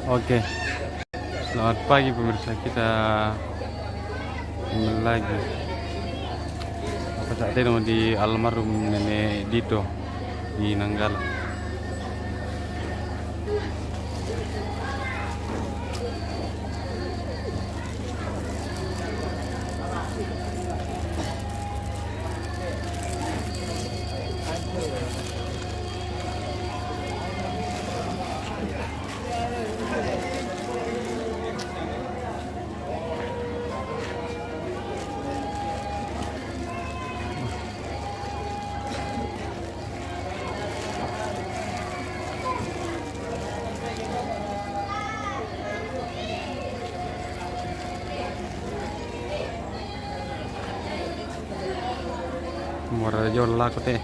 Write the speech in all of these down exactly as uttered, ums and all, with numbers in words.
Oke. Selamat pagi pemirsa, kita kembali lagi. Apa saat ini di almarhum Nenek Dito di Nanggala. Muara jol lako te.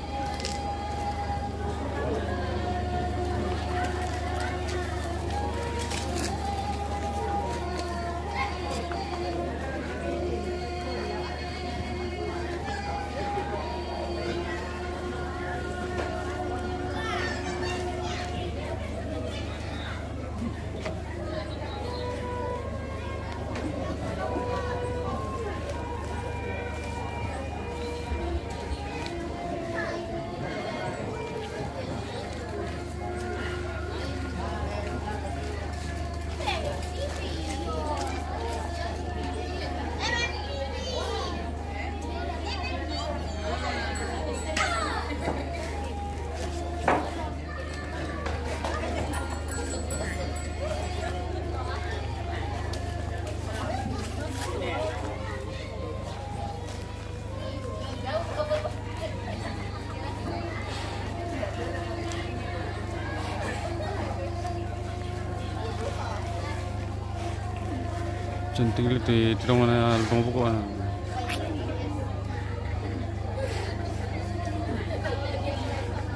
Centing li ti, ti dong mana dong buku, ah.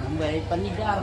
Nambai panidar.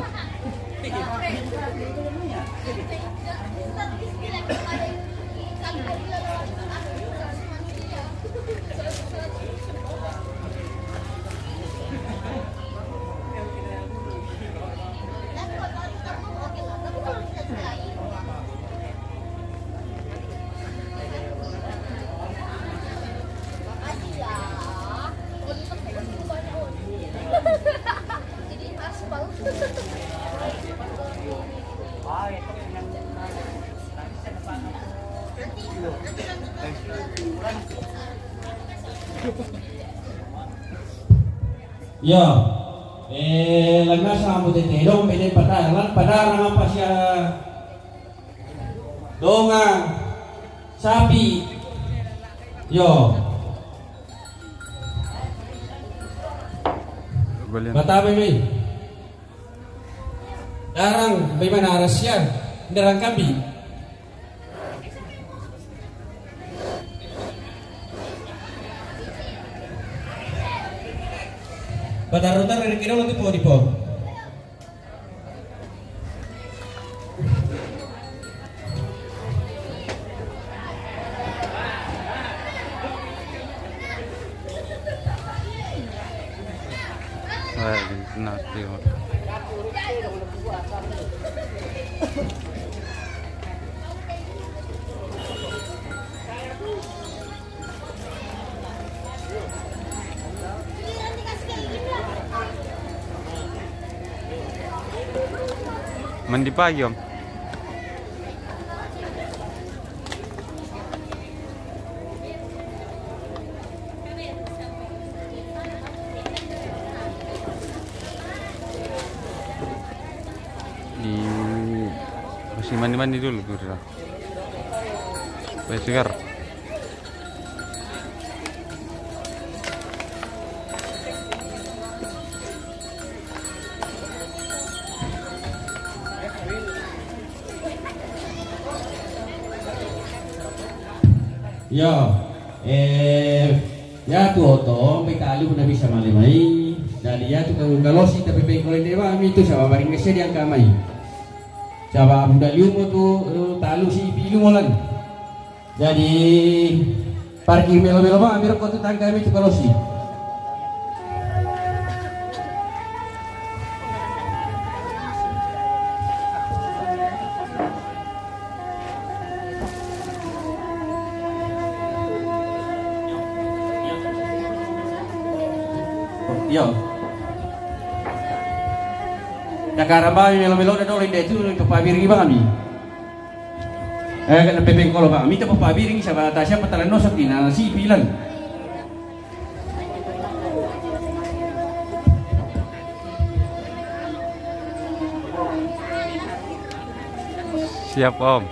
Yo, eh, lang nasa mo te te dong, bede patar, lang patar, lang apa siya? Donga, sapi. Yo. Balian. Batabe mi. Darang, bagaimana rahasia? Darang kambing. Patarutar dari kira nanti po di po. Mandi pagi, Om. Di, masih mandi-mandi dulu, Bro. Supaya segar. Yo, eh, ya tu oto, mai talu na bisa male mai. Jadi ya tu ka-, kalosi tapi pengkol ini ba, mi tu saba baring mese diangka mai. Saba buda liumo tu, eh, talu si pilu molan. Jadi, parkir melo-melo ba, ambil kau tu tangka mi tu kalosi. Iyo. Dakarang ba ami melo-melo da dolo inde tu, to pabiring ba ami. Eh, kana pepeng kolo ba ami to pabiring saba ta siapa tala nosok ina si pilan. Siap, Om.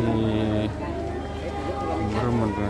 Ini belum ada.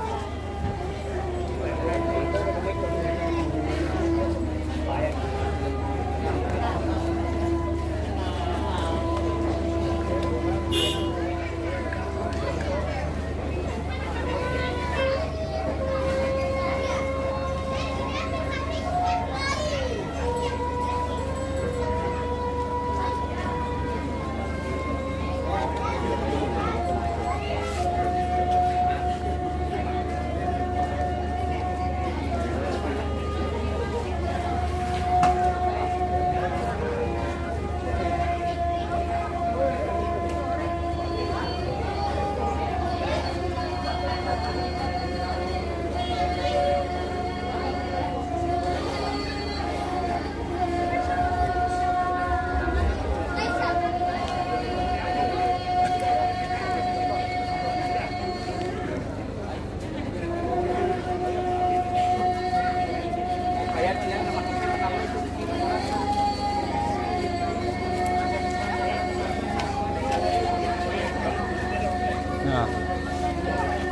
Nah,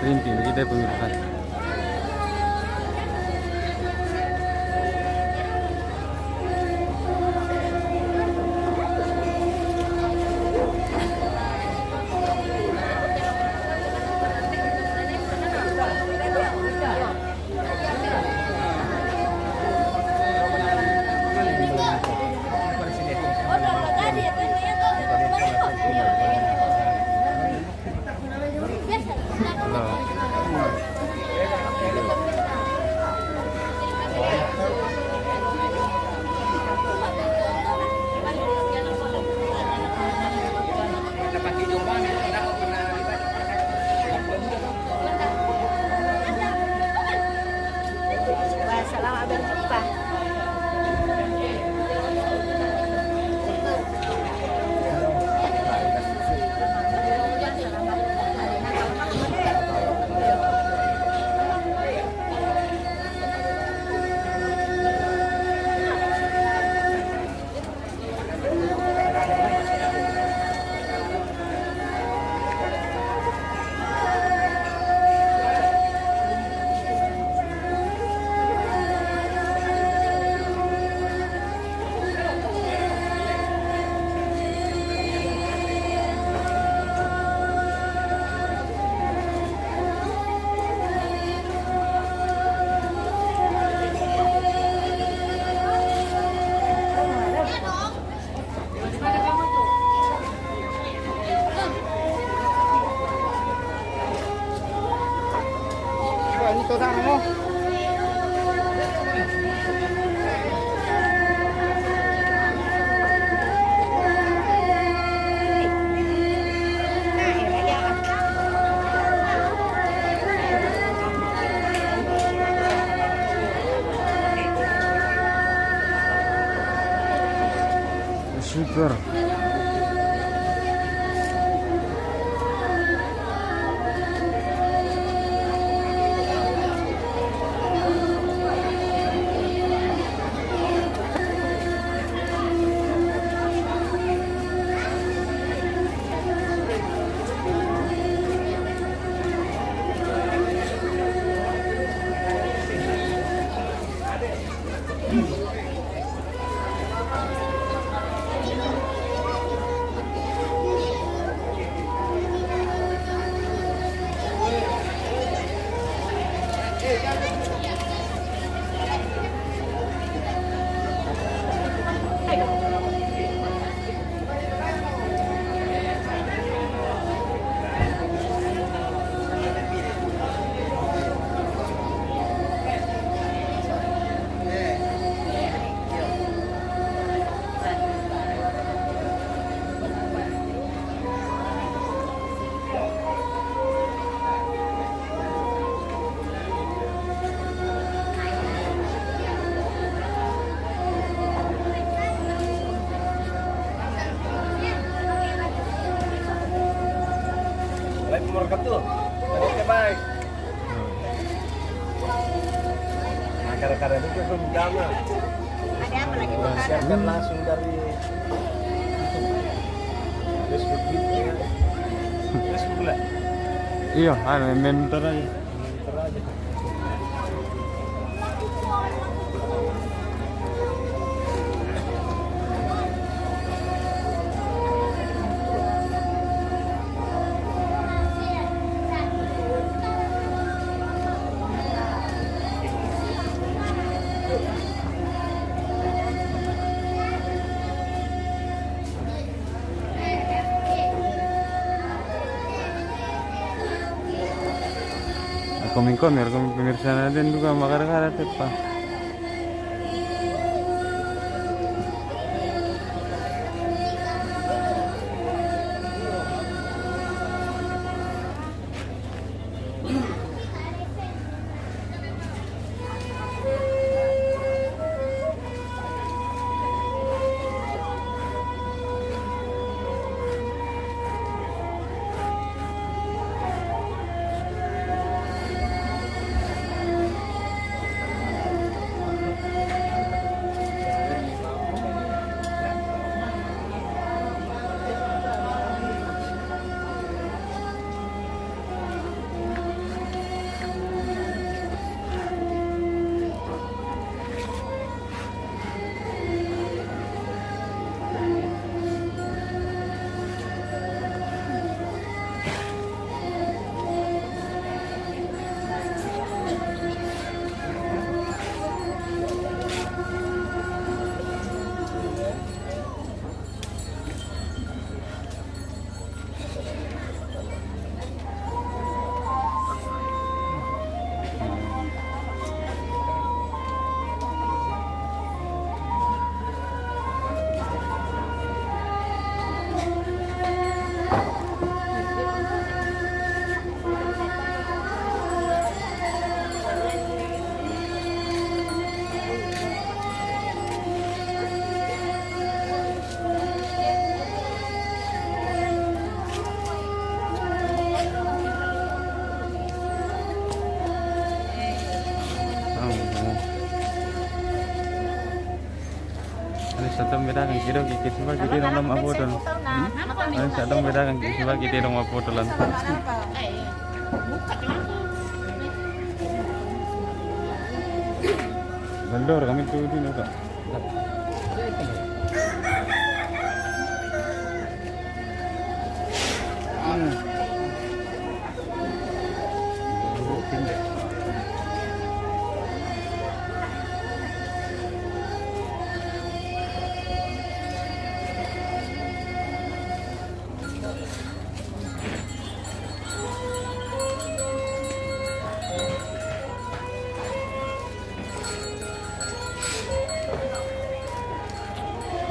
rinti kita pemirsa. Super. Assalamualaikum warahmatullahi wabarakatuh. Nah, gara-gara itu tuh udah mah. Ada apa lagi? Siapkan langsung dari Facebook gitu ya. Facebook lah. Iya, anu, mentor aja. Mentor aja. Ako mingko, meron kami pemirsa natin juga, makara-kara, tepa. Ano sa tong beda kan kiro kikit ba kiti dong lam apo ton. Ano sa tong beda kan kikit ba kiti dong apo tolan. Bandor kami tu di nasa.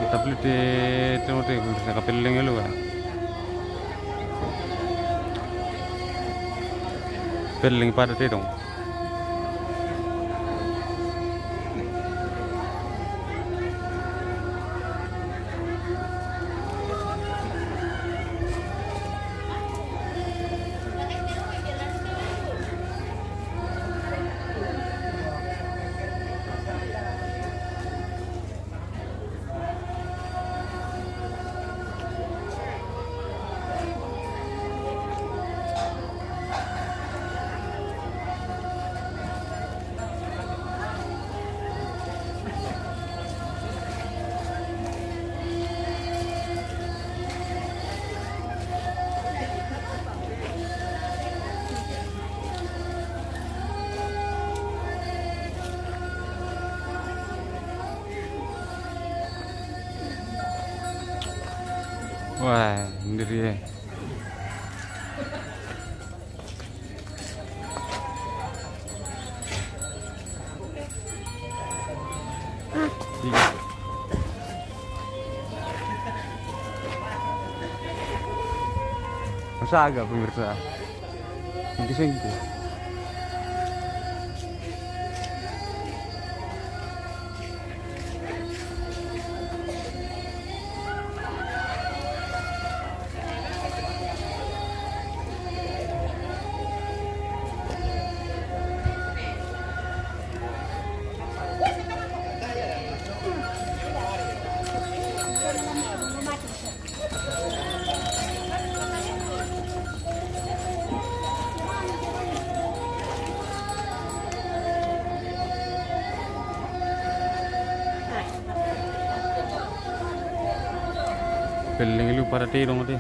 Tapi di tengok tu, pemirsa, kapelling lu, ah. Pelling pada tedong. Wah, sendiri ya. Tiga. Masa agak pemirsa. Singki-singki. Pelling lu pada tedong tu.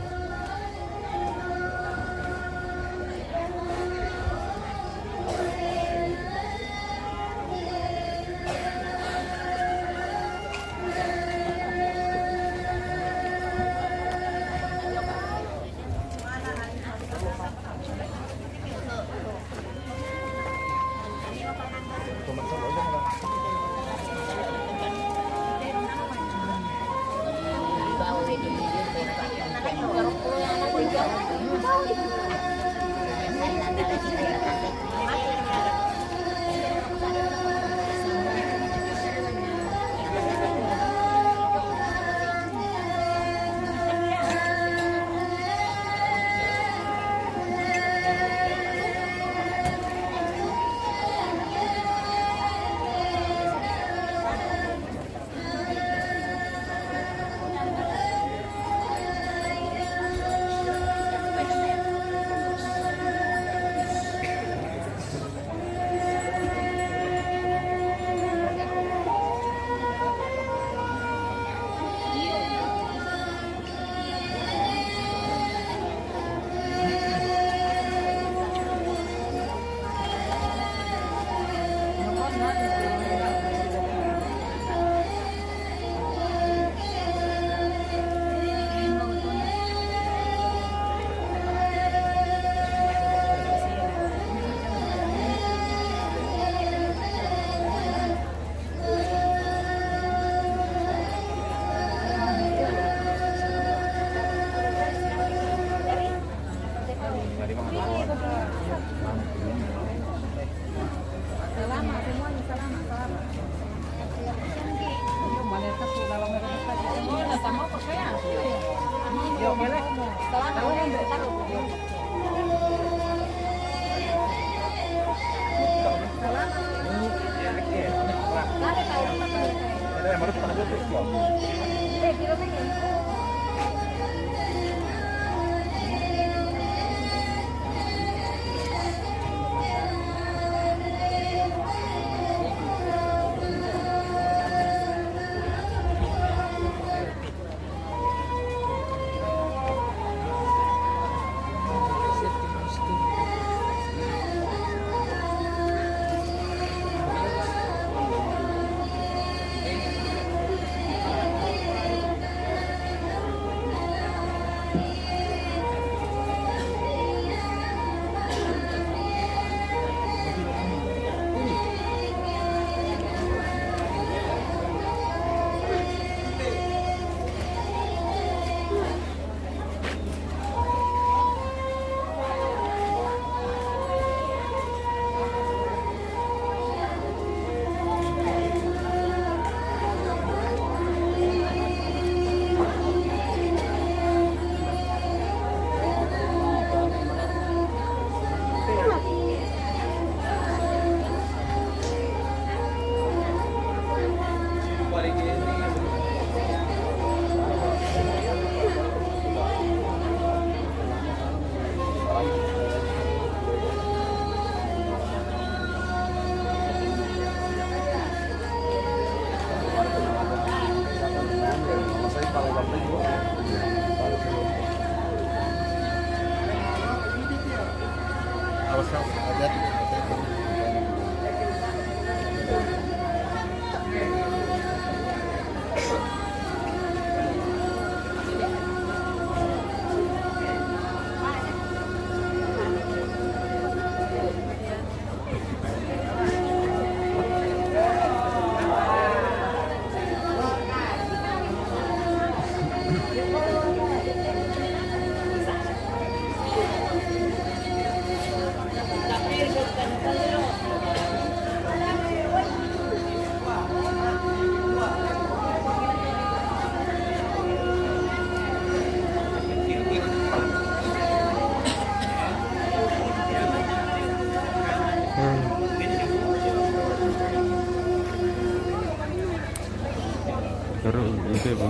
Pero ito po.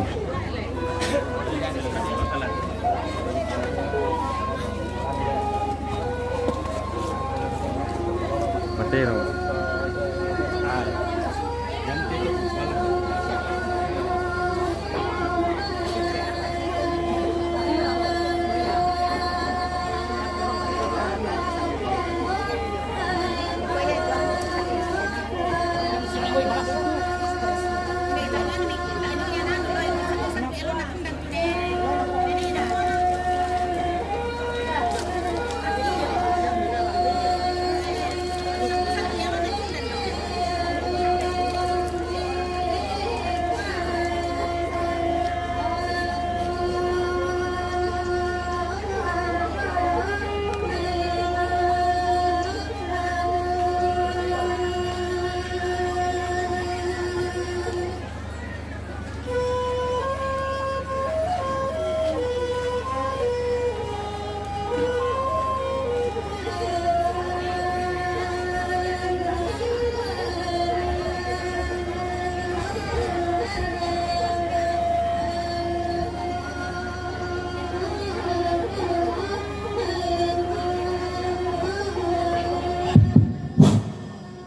Patero.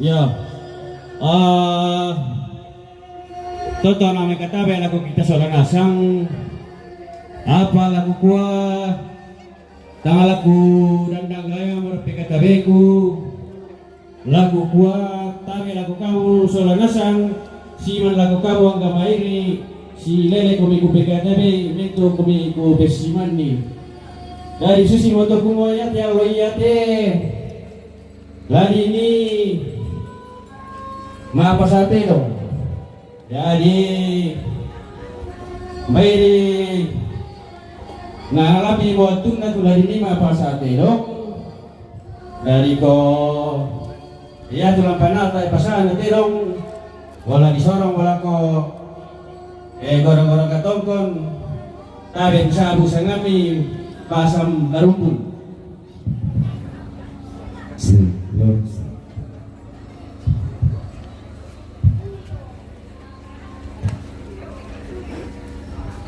Ya. Ah, toto na mai katabe laku kita sola nasang. Apa laku kua? Tanga laku dandang gaya mura pekatabeku. Laku kua tabe laku kamu sola nasang. Siman laku kamu angga mairi. Si lele komiku pekatabe mentu komiku pesimani. Dari susi moto kumo yate alo yate. Lani ni mapasate do. Jadi, mairi na labi mo tunna tu lani ni mapasate do. Jadi ko, iya tu lampanata e pasana te do. Wala disorong wala ko, eh, goro-goro katongkon. Tabe sabu sangami pasam larumpun. Sip, Lord.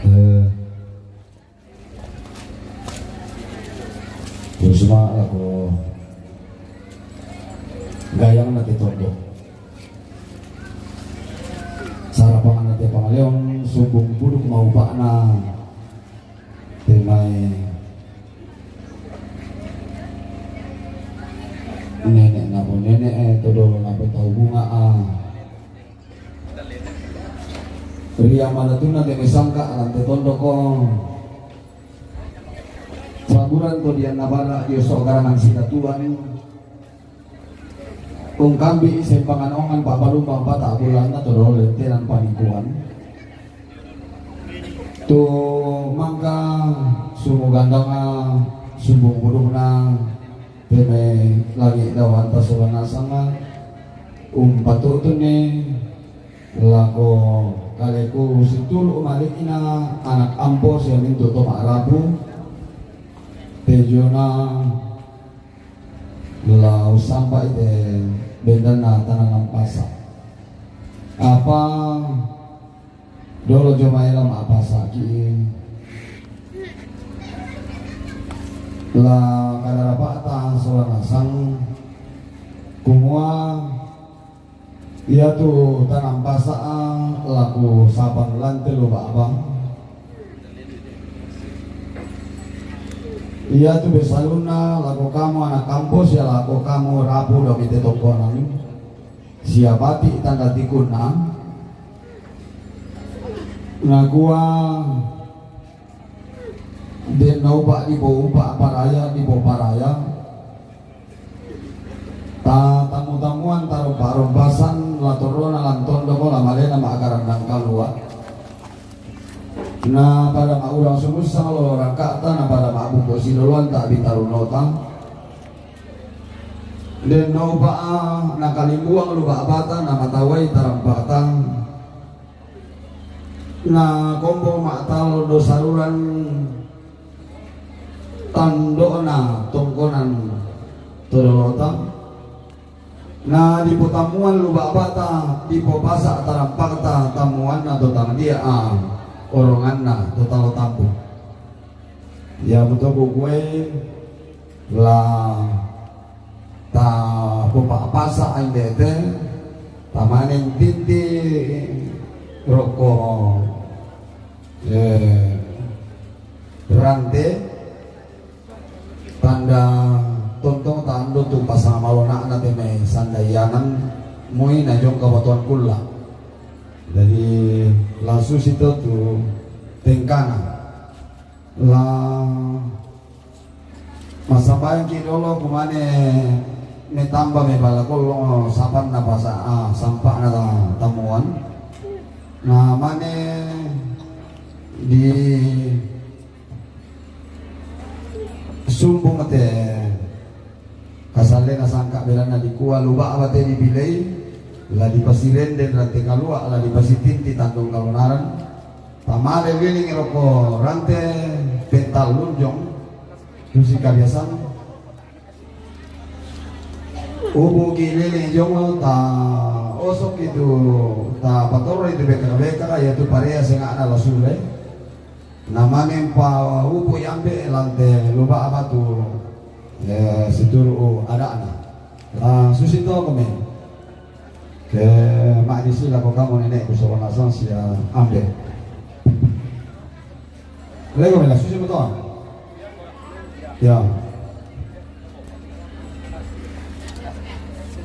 Eh, terus ma lako gayang na te tondo. Sarapangan na te pangaleong, sumbung buduk maupakna. Te mai nenek napo nenek e, todo napo tau bunga a. Ria mana tuna te mai sangka lan te tondoko. Saburan to dian nabara dio so garangan sida tuan. Ungkambi sempangan ongan papalumbang pata bulanna todo lentenan paningkuan. Tu mangka sumugandanga sumbung budukna teme langi dawanta sola nasanga umpatutunni lako kaleku situlu malikna anak ampo sia mintu to ma'rapu. Tejona Lao sampai te bendanna tanang ampasa. Apa dolo jo maela ma'apasaki la kadarapa'ta sola nasang kumua Iatu tanang pasa'a laku sapang lante lu ba'bang. Iatu bessalunna lako kamu ana' kampo sia lako kamu rapu dao mite tongkonan sia bati' tanda tikunna, nakua, den naupa' dipo upa' paraya, dipo paraya. Tatammu-tammuan tarompa-rompasan, la torrona lan tondoko, la malena ma'karannang kalua'. Na pada ma'urang sumussa lo rangka'ta, na pada ma'bumbu siloloanta bitarunota. Den naupa'a nakalimbuang lu ba'bata, na matawai tarampata. Na kombo ma'talo do saruran tando'na tongkonan todolota. Na dipotammuan lu ba'bata, dipopasa' tarampakta tammuanna to tang dia, a, oronganna to talo tampu. Ia mutoku kue la tapopa'pasa' inde te, tamanen tinti rokko, eh, rante, tanda tontong tando tu pasang malona'na te mai sandaianan mui na jong kabotoan kulla'. Jadi, la susi to tu tengkana. La massambayangki' dolo, kumane metamba mebala kollo sapanna pasa-, ah, sampa'na tammuan. Na mane di sumbung te kasallena sangka' belanna dikua lu ba'bate dipilei, la dipasirenden rante kalua', la dipasitinti tandong kalonaran. Pamale wiling rokko rante pentallunjong, susi kabiasang. Ubuki liling jong ta osok itu, ta patorro itu beka-beka, iatu parea senga'na la sule. Na manempa upu' iambe' lante luba' batu, eh, situru' ada'na. La susi to kome. Ke ma'disi lako kamu nene'ku sola nasang sia ambe'. Lego mela susi mo to. Ya.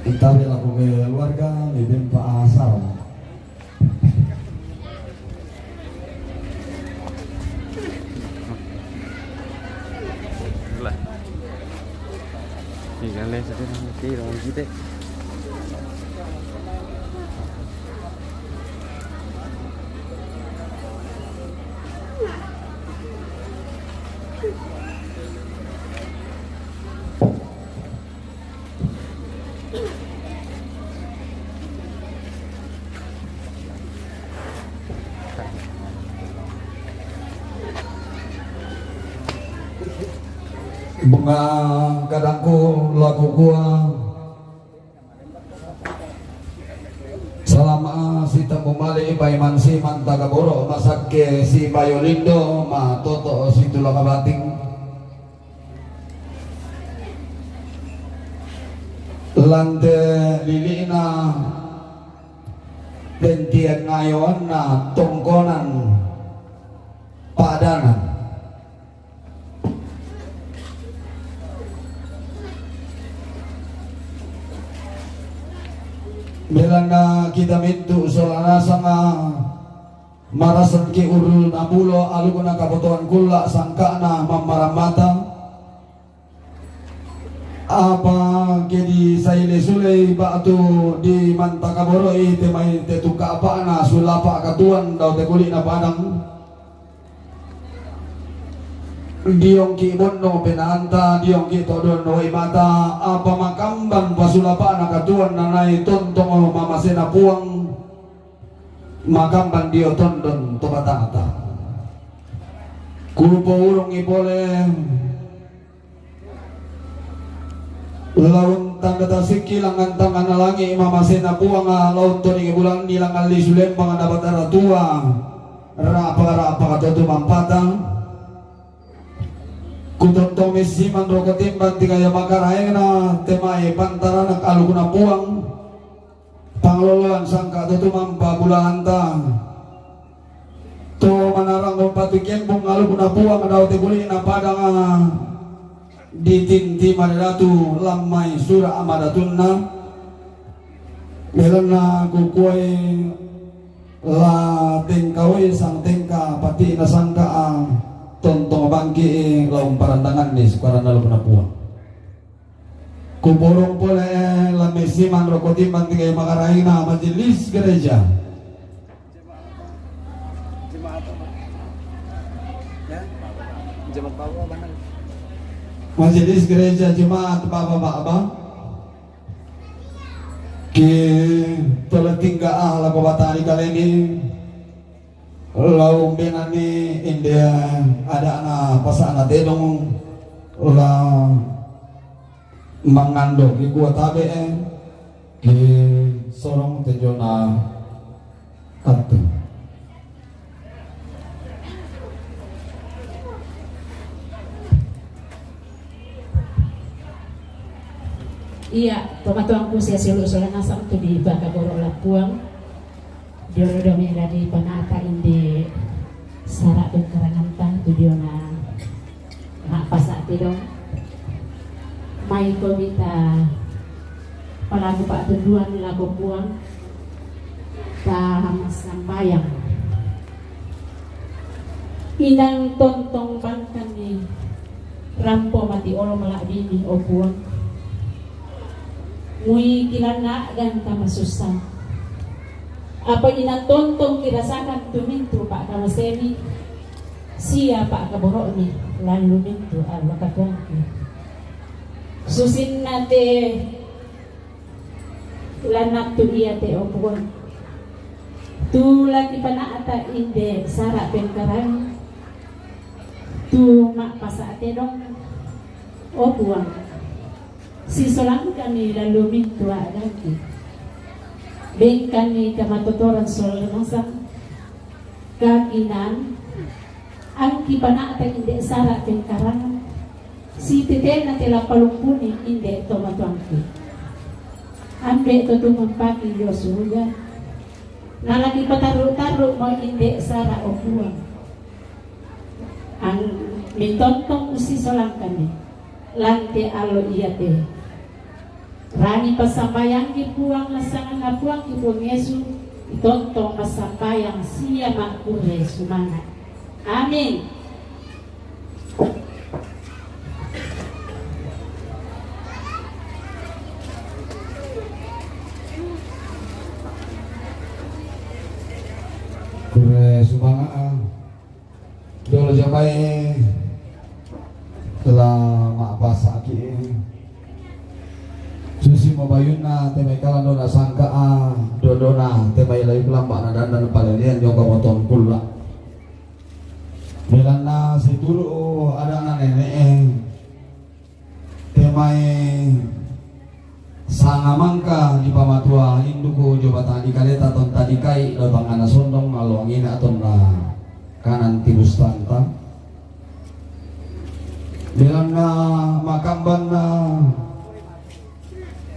Entabe lako keluarga, mi bempa asal. Lah. Ni kan lain satu dah mati orang kita. Bunga kadangku la kukua, salama' sitemmu male' paiman si Manta Kaboro', masakke si Bayo Lindo, matoto' si Tulaka Bating. Lante lili'na pentian ngayoanna tongkonan pa'dana. Belanna kita mintu' sola nasanga marasengki urruna pulo alukna kabotoan kulla' sangka'na mammarammata. Apa ke disaile sulei ba'tu di Manta Kaboro'i te mai te tukka apa'na sulapa' katuoan dao te kuli'na padang. Diongki' bonno penaanta, diongki' to'donno wai mata, apa makamban pasulapa'na katuoan nanai tontong mamasena Puang, makamban dio tondon to batangta. Kupourungi pole laung tanda tasikki langngan tangngana langi' mamasena Puang, laung toning bulanni langngan lisu lembang na Batara Tua, rapa-rapa katotu mampata. Kutottomi siman roko timbang tingaya makaraengna te mai pantarana alukna Puang. Pangloloan sangka to tumampa bulanta. To manarang umpatu kembung alukna Puang dao te kuli'na padanga. Ditinti madadatu lammai sura' madatunna, belanna kukuai la tengkaoi sang tengka pati nasangka'a tontong bangki'i la umparandanganni sukaranna Alukna Puang. Kuporong pole, eh, la messimang roko timbang tiga makaraina majelis gereja. Jemaat apa? Ya? Jemaat Baba, Bang. Majelis Gereja Jemaat Baba-baba. Ki tole tingga ah lako batani kaleni. Lau benani inde ada'na pasa'na tedong la mangando ki kua tabe, eh, ki sorong tenjona attu. Iya, tomatuangku sia siulu' sola nasang tu dipakaboro' lappuang. Diolo domela dipanata inde sara' pengkaranganta tu diona ma'pasa' tedong. Maikomi ta palaku pa'tunduan lako Puang, ta massambayang. Inang tontong bangkanni rampo mati olo mala'bimi, o Puang. Mui kilanna a'gan tamasussa. Apa inang tontong kirasakan tu mintu pa'kamasemi sia pa'kaboro'mi lallu mintu allo katuoangki. Susinna te lanattu iate, o Puang. Tu la kipana'ta inde sara' pengkarang, tu ma'pasa' tedong, o Puang. Sisolangkanni lallu mintu a'ganki. Bengkanni kamatotoran sola nasang, kakinaan, angki pana'ta inde sara' pengkarangan, sitetena te la palumpuni inde tomatuangki. Ambe' to tumampaki dio suruga, nalaki patarru'-tarru'mo inde sara', o Puang. Ang mitontong ussisolangkanni lan te allo iate. Rani passambayangki Puang, nassanganna Puangki Puang Yesu, itontong massambayang sia ma'kurre sumanga'. Amin. Kurre sumanga'. Jolo jamai la ma'pasa'ki. Susimo bayunna te mai kalan dona sangka'a, dodona te mai layu lamba' na dandan palelean joko moton kulla'. Belanna situru' ada'na nene'e. Te mai sanga mangka dipamatua induku jo batang dikaleta tonta dikai dao tangngana sondong, allo angina tonna kanan tibustanta. Belanna makambanna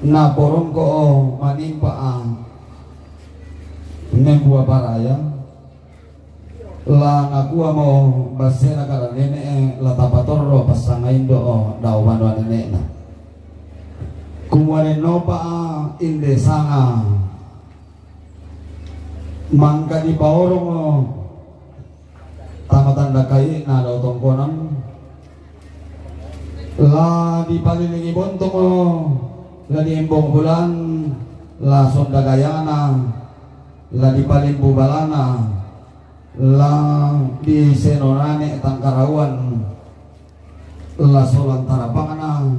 naporongko manimpa a nembua paraya. La nakuamo bassena kada nene'e, la tapatorro passanga indo'o dao banua nene'na. Kumua dennopa inde sanga mangka dipaorongo tama tanda kai'na dao tongkonan, la dipalilingi bontongo, la diembong bulan, la sonda gayana, la dipalimbu balana, la disenonane tangkarauan, la solang tarapangna,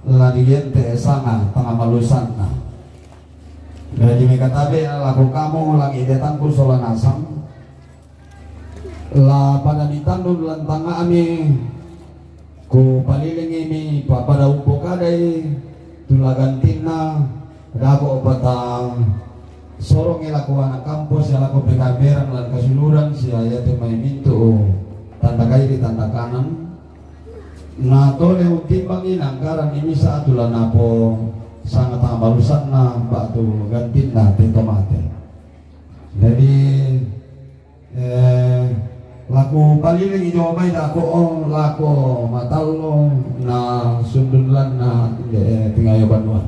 la digente sanga tangamalusanna. Jadi mekatabe lako kamu langi detangku sola nasang, la pada mitandun lantangami. Kupalilingi mi papada umpokadai tu la gantinna, dako pata sorongi lako anak kampus, sia lako pekameran lan kasuluran, sia iate mai mintu tanda kairi tanda kanan. Na tole utimbangi nangkaran ini saat tu la napo sanga tangamalusanna ba'tu gantinna te to mate. Jadi, eh, la Ku palilingi jo mai dako, oh, lako Matallo na Sundulan na, eh, Tingayo Banua.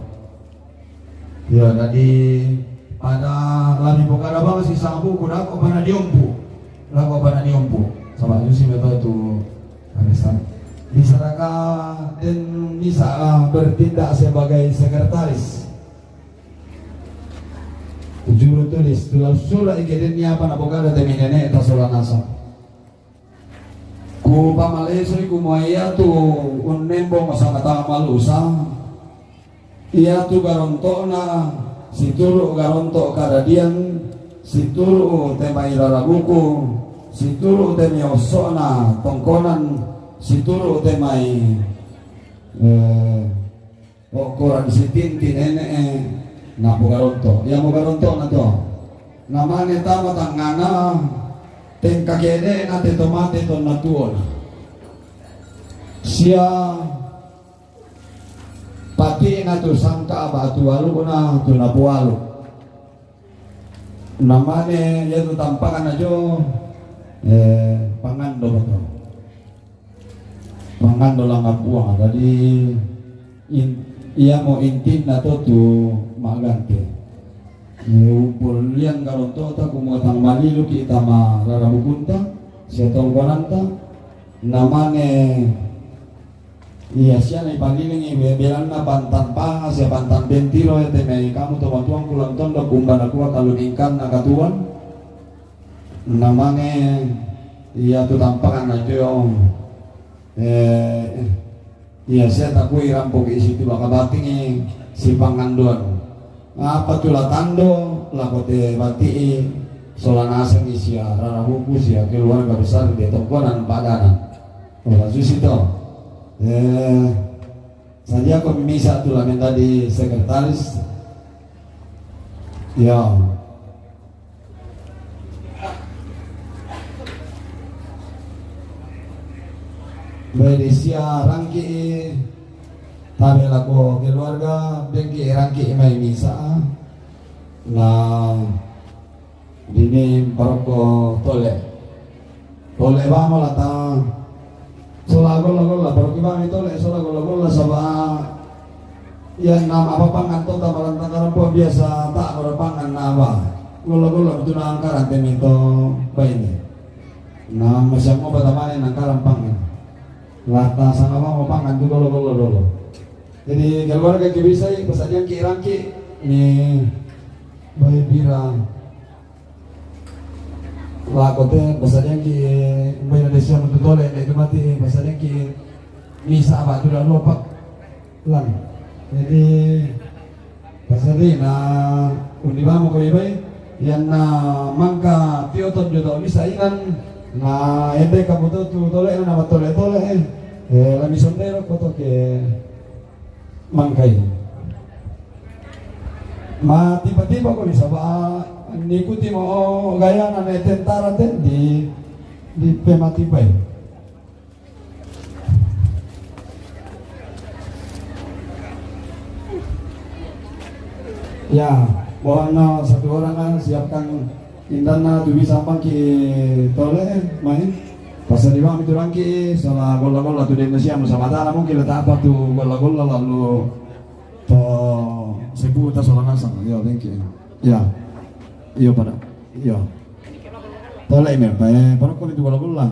Iyo, jadi pada lani pokada bang si sabu ku dako pana diompu. Dako pana diompu. Sama jusi meto tu arisan. Bisa daka den bisa, ah, bertindak sebagai sekretaris. Juru tulis, tulis surat ike den ni apa na pokada temi nene ta sola nasa. Ku pamalesoi ku mua ia tu unnembo masakata malusa. Ia tu garonto'na, situru garonto kadadian, situru temai rarabuku, situru temai osso'na tongkonan, situru temai, eh, Okkoran sitinti nene'e, napogaronto. Iya mogaronto'na to. Namane tama tangngana, tengka kede'na te to mate tonna tuona. Sia pati'na tu sangka batu alukna tu napoalu. Namane iya tu tampakna jo, eh, pangando to. Mangando langngan puang. Jadi, in-, iyamo intinna to tu magante. Umpul liang garonto'ta kumua tang maliluki tama rarabukunta, sia tongkonanta, namane iya sia na ipalilingi be-, belanna pantan panga sia pantan pentiro, temai kamu to matuang kulantondo kumba nakua kalu mingkanna katuan, namane iya tu tampakna jo. Eh, iya sia takui rampoki situ baka batingi sipangandoan. Apa tu latando, lako te bati'i, sola nasengi sia rarabuku sia keluarga besar de tongkonan padanan. Ola susi to. Eh, sadia ko misa tu la menjadi sekretaris. Ya. Bae de sia rangki'i tabe lako keluarga, bengki rangki'i mai misa. Na dini parokko tole. Tole bamo lata sola golla-golla, parokki bami tole sola golla-golla saba iya nama apa pangan to tama lantang karang po biasa ta bara pangan na ba. Golla-golla betul na angkaran temi to baine. Na masiang mo batamane na angkaran pangan. Lata sanga bamo pangan tu golla-golla dolo. Jadi keluarga ke bisa i, pasadiangki rangki ni bae bira. Lako te pasadiangki bae na de sia mutu tole, de tu mati pasadiangki misa apa tu dah lupa. Lan. Jadi, pasadi na undi bamo ko ibai, iyanna mangka tio tonjo to misa inan, na ende kamu to tu tole na nama tole-tole, eh, lami sondero koto ke mangkai. Ma tiba-tiba ko ni saba, nikuti mo gaya na ne tentara ten di, di pemati bai. Ya, mohon, eh, satu orang, eh, siapkan indanna tu bisa pangki tole, eh, mai. Pasal di bang itu rangki, salah golla-golla tu Indonesia, musa matana mungkin letak apa tu golla-golla lalu to sebu ta sola nasang. Yo, thank you. Ya. Iyo pada. Iyo. Tole me, eh, parokko itu golla-golla.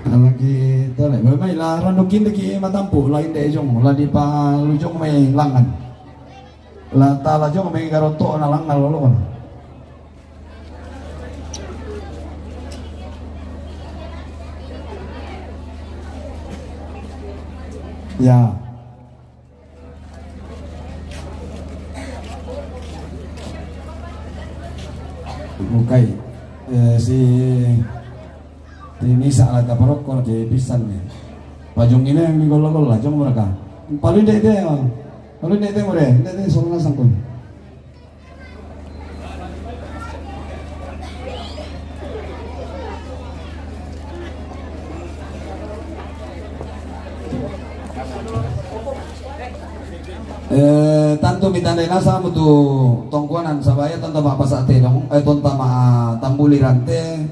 Alaki tole, mai la rando kinde ki matampu, la inde jong, la di pa lu jong mai langan. La tala jong mai garoto na langan lolo. Ya. Bukai. Eh, si, si misa la kaparokko je pisan ni. Pajung ini yang di golla-golla, jong mereka. Paling dek dek, oh. Paling dek dek mereka, dek dek soalnya sangkun. Eh, tantu mi Tandai nasa' mo tu tongkonan, saba' iya tonta ma' pasa' tedong, eh, tonta ma' tambuli rante.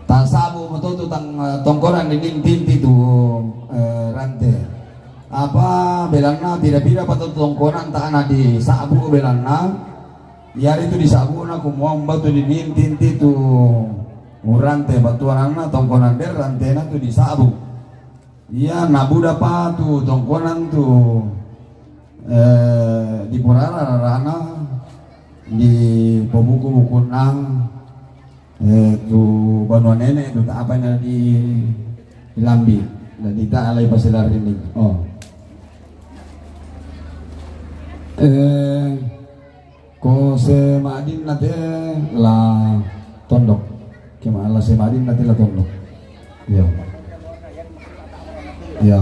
Tasabu mo to tu tang, eh, tongkonan di nintinti tu, eh, rante. Apa belanna, pira-pira pa to tongkonan ta'ana di sabu belanna. Iyari tu di sabu na kumuang batu di nintinti tu rante, batuananna tongkonan de rantena tu di sabu. Iya, na buda pa tu tongkonan tu, eh, di purara rarana, di pabuku-bukunna, eh, tu banua nene' tu ta apa na di Lambi, na di ta alai pasilarinding. Oh. Eh, Ko se ma'dinna te la tondok. Ke ma-, la se ma'dinna te la tondok. Iya. Iya.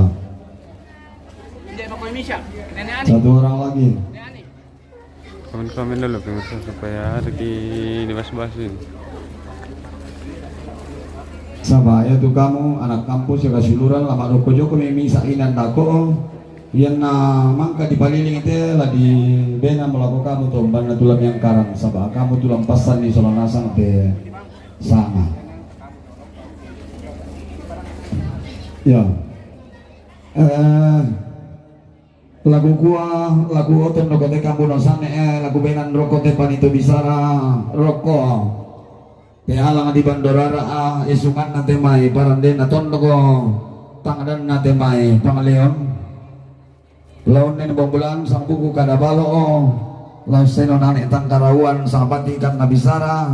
Satu orang lagi. Komen-komen dulu, pemirsa, supaya ada di dibahas-bahasin. Saba' iya tu kamu anak kampus ya kasiuluran, la ma'doko joko mi misa' inan dako. Iyanna mangka dipalilingi te la dibena mo lako kamu to umbanna tu la miangkarang, saba' kamu tu la mpassanni sola nasang te sanga. Ya. Eh, laku kua, laku oton roko te kambuno sane, eh, laku benan roko te panito bisara roko. Te alang di Bandorara, ah, isunganna te mai, parandena tondoko, tangdanna te mai, Pangaleon. Laonne na bombulan sang buku kada balo, oh, lao seno nane tangkarauan sang batikan na bisara,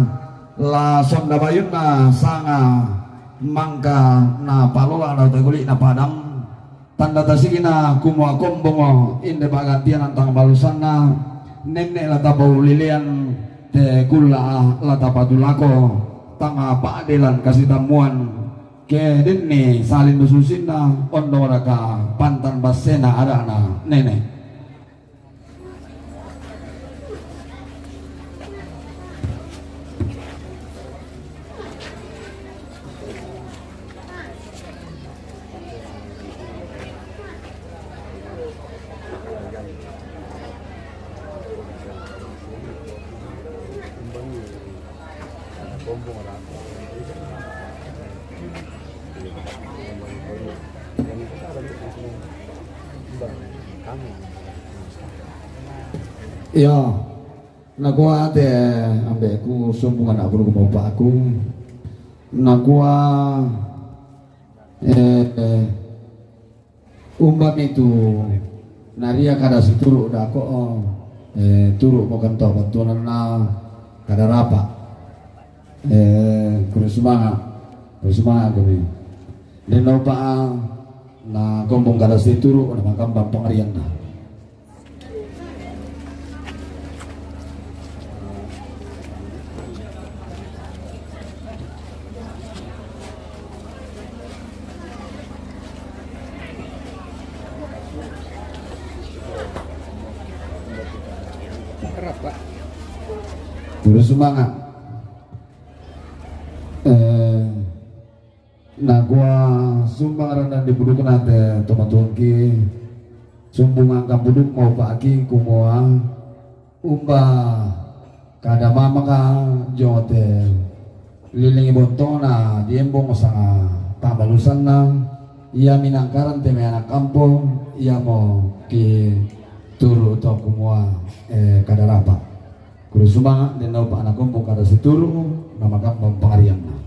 la sonda bayunna sanga mangka na palola lao taguli na padang. Tanda tasigina kumua kombongo, inde pa'gantian antang balusanna, nenne' la tapaulilean te kulla' la tapatulako, tanga pa'delan kasitammuan, ke denni saling nususinna, ondoraka pantan bassena ada'na nene'. Iya, nakua te ambe'ku, sumbung ana'ku, ku bapa'ku, nakua, eh, eh, Umbami tu naria kada situru' dako', eh, turu'mo kento battuananna kada rapa'. Eh, kurre sumanga', kurre sumanga' kami. Denno pa'a na kombong kada situru' na makambang pangarianna. Terus sumanga'. Eh, Nakua sumbang randan di pudukna te tomatuangki, sumbungang kampuduk maupa'ki kumua, umba kada mamaka jong te lilingi bontongna di embong sanga tambalusanna, ia minangkaran te mai anak ampo, iamo ki turu' to kumua, eh, kada rapa'. Kuru sumanga' denno pa anak ampo kada situru' na makambang pangarianna.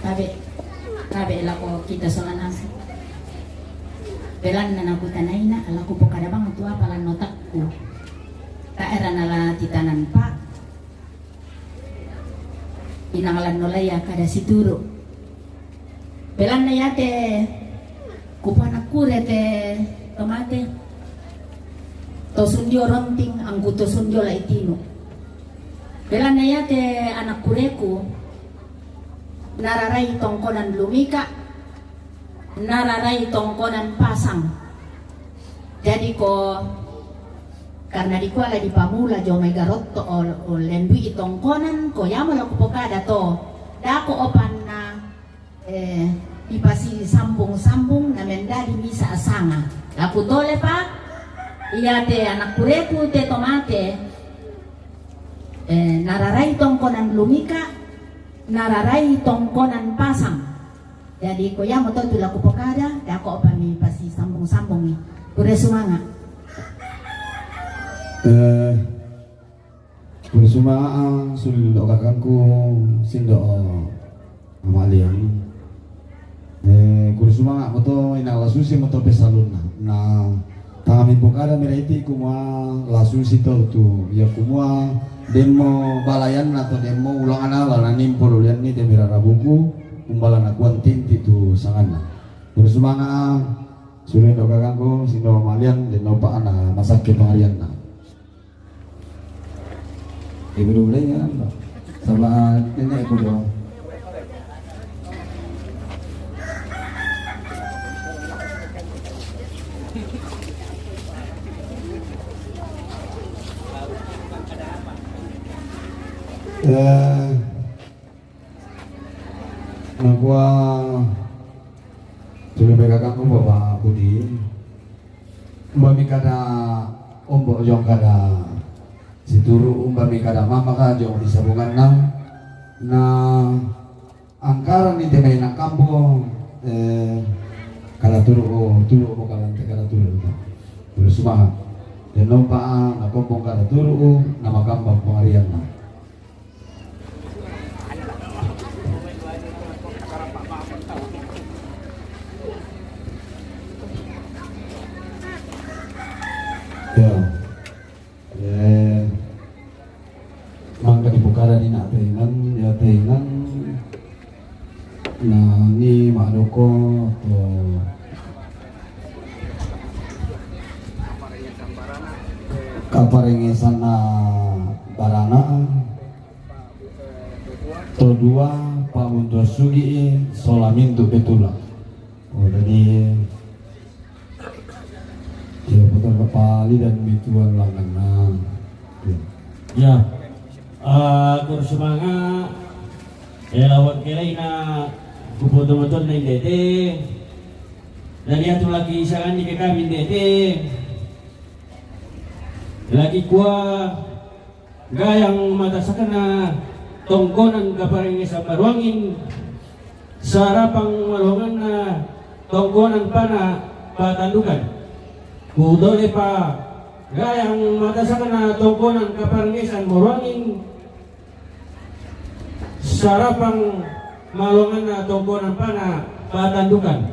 Tabe', tabe' lako kita sola nasang. Belanna nakutanaina, lako pokada bang tu apa lanno takku. Tae' rana la titanan pa. Inang lanno laia kada situru'. Belanna iate kupanakkure te tomate. Tosun dio ronting, angku tosun dio lai tinu. Belanna iate anak kureku, nararai tongkonan lumika, nararai tongkonan pasang. Jadi ko, karena dikua la dipamula jo mai garotto o, o lendui tongkonan, ko iamo la kupokada to, dako opanna, eh, dipasisambung-sambung na mendadi misa asanga. La kutole pa, iate anak kureku te tomate, eh, nararai tongkonan lumika, nararai tongkonan pasang. Jadi ko iamo to tu la kupokada, dako opa mi pasisambung-sambung ni. Kure sumanga. Eh, Kure sumanga, suli do kakangku, sindo, eh, Amaliang. Eh, kure sumanga moto, ina la susi moto pesalunna. Na tanga mipokada miraiti kumua la susi to tu, ia kumua demmo balayanna to demmo ulang anala na nimpo lulianni te mirara buku, umbala na kuan tinti tu sanganna. Kure sumanga, suli do kakangku, sindo Amaliang, denno pa ana masakke pangarianna. Ibu dulu ya, Mbak. Sama nenekku doang. Eh, Nakua tuli pe kakangku Bapak Budi, umbami kada ombo jong kada situru, umbami kada mama ka jong di sabunganna, na angkara ni te mai na kampo, eh, kada turu, turu mo kada te kada turu. Terus mah, dan nompa na kompong kada turu, nama kambang pengarian na. Ya. Eh, mangka dipokada ni na tengan, ya tengan. Na ni madoko to kaparengesan na barana. To dua, Pak Buntua Sugi, sola mintu betula. Oh, jadi, ya, putar kepali dan mituan langan. Nah. Ya. Ya. Ah, kure sumanga, eh, lawan kelaina, kupoto-moton na indete. Dan ya tu laki sangan ni ke kami indete. Laki kua, gayang matasakanna tongkonan kaparengesan maruangin, sarapang maluanganna tongkonan pana patandukan. Kutole pa, gayang matasakanna tongkonan kaparengesan maruangin, sarapang maluanganna tongkonan pana patandukan.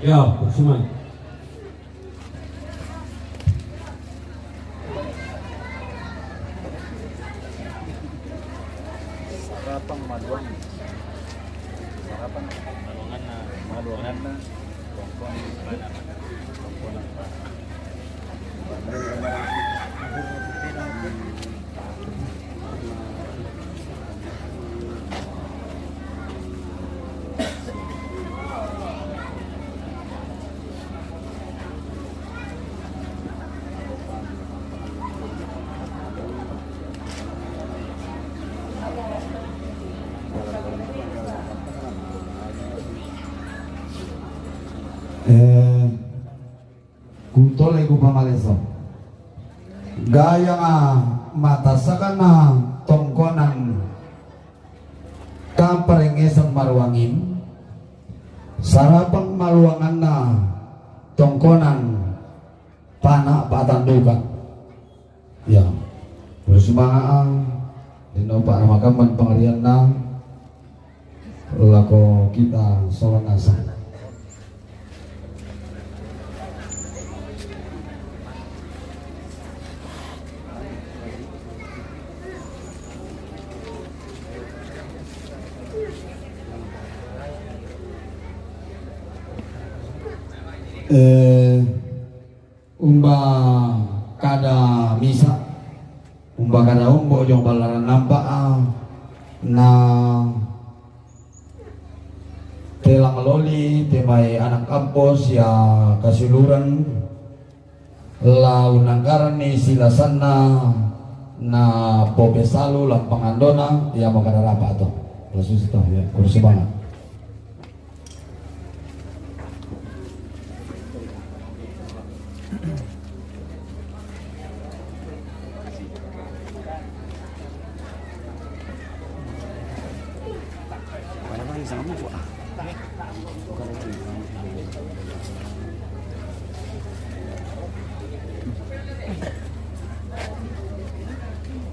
Ya, persuman. Sarapang maluang. Sarapang maluanganna. Maluanganna. Tongkon. Tongkon. Eh, Kutole ku pamaleso. Gayang matasakanna tongkonan kaparengesan maruangin, sarapang maluanganna tongkonan pana patandukan. Ya. Terus mangaang, dino pa namakamban pangarianna, lako kita sola nasa. Eh, Ba kada misa, umba kada umbo jong balaran nampa, ah, na telang loli te mai anak kampos ya kasiluran, lau nanggaran ni silasanna na popesalu lampangandona, ya mo kada rapa to. Langsung sito, ya, kursi banga.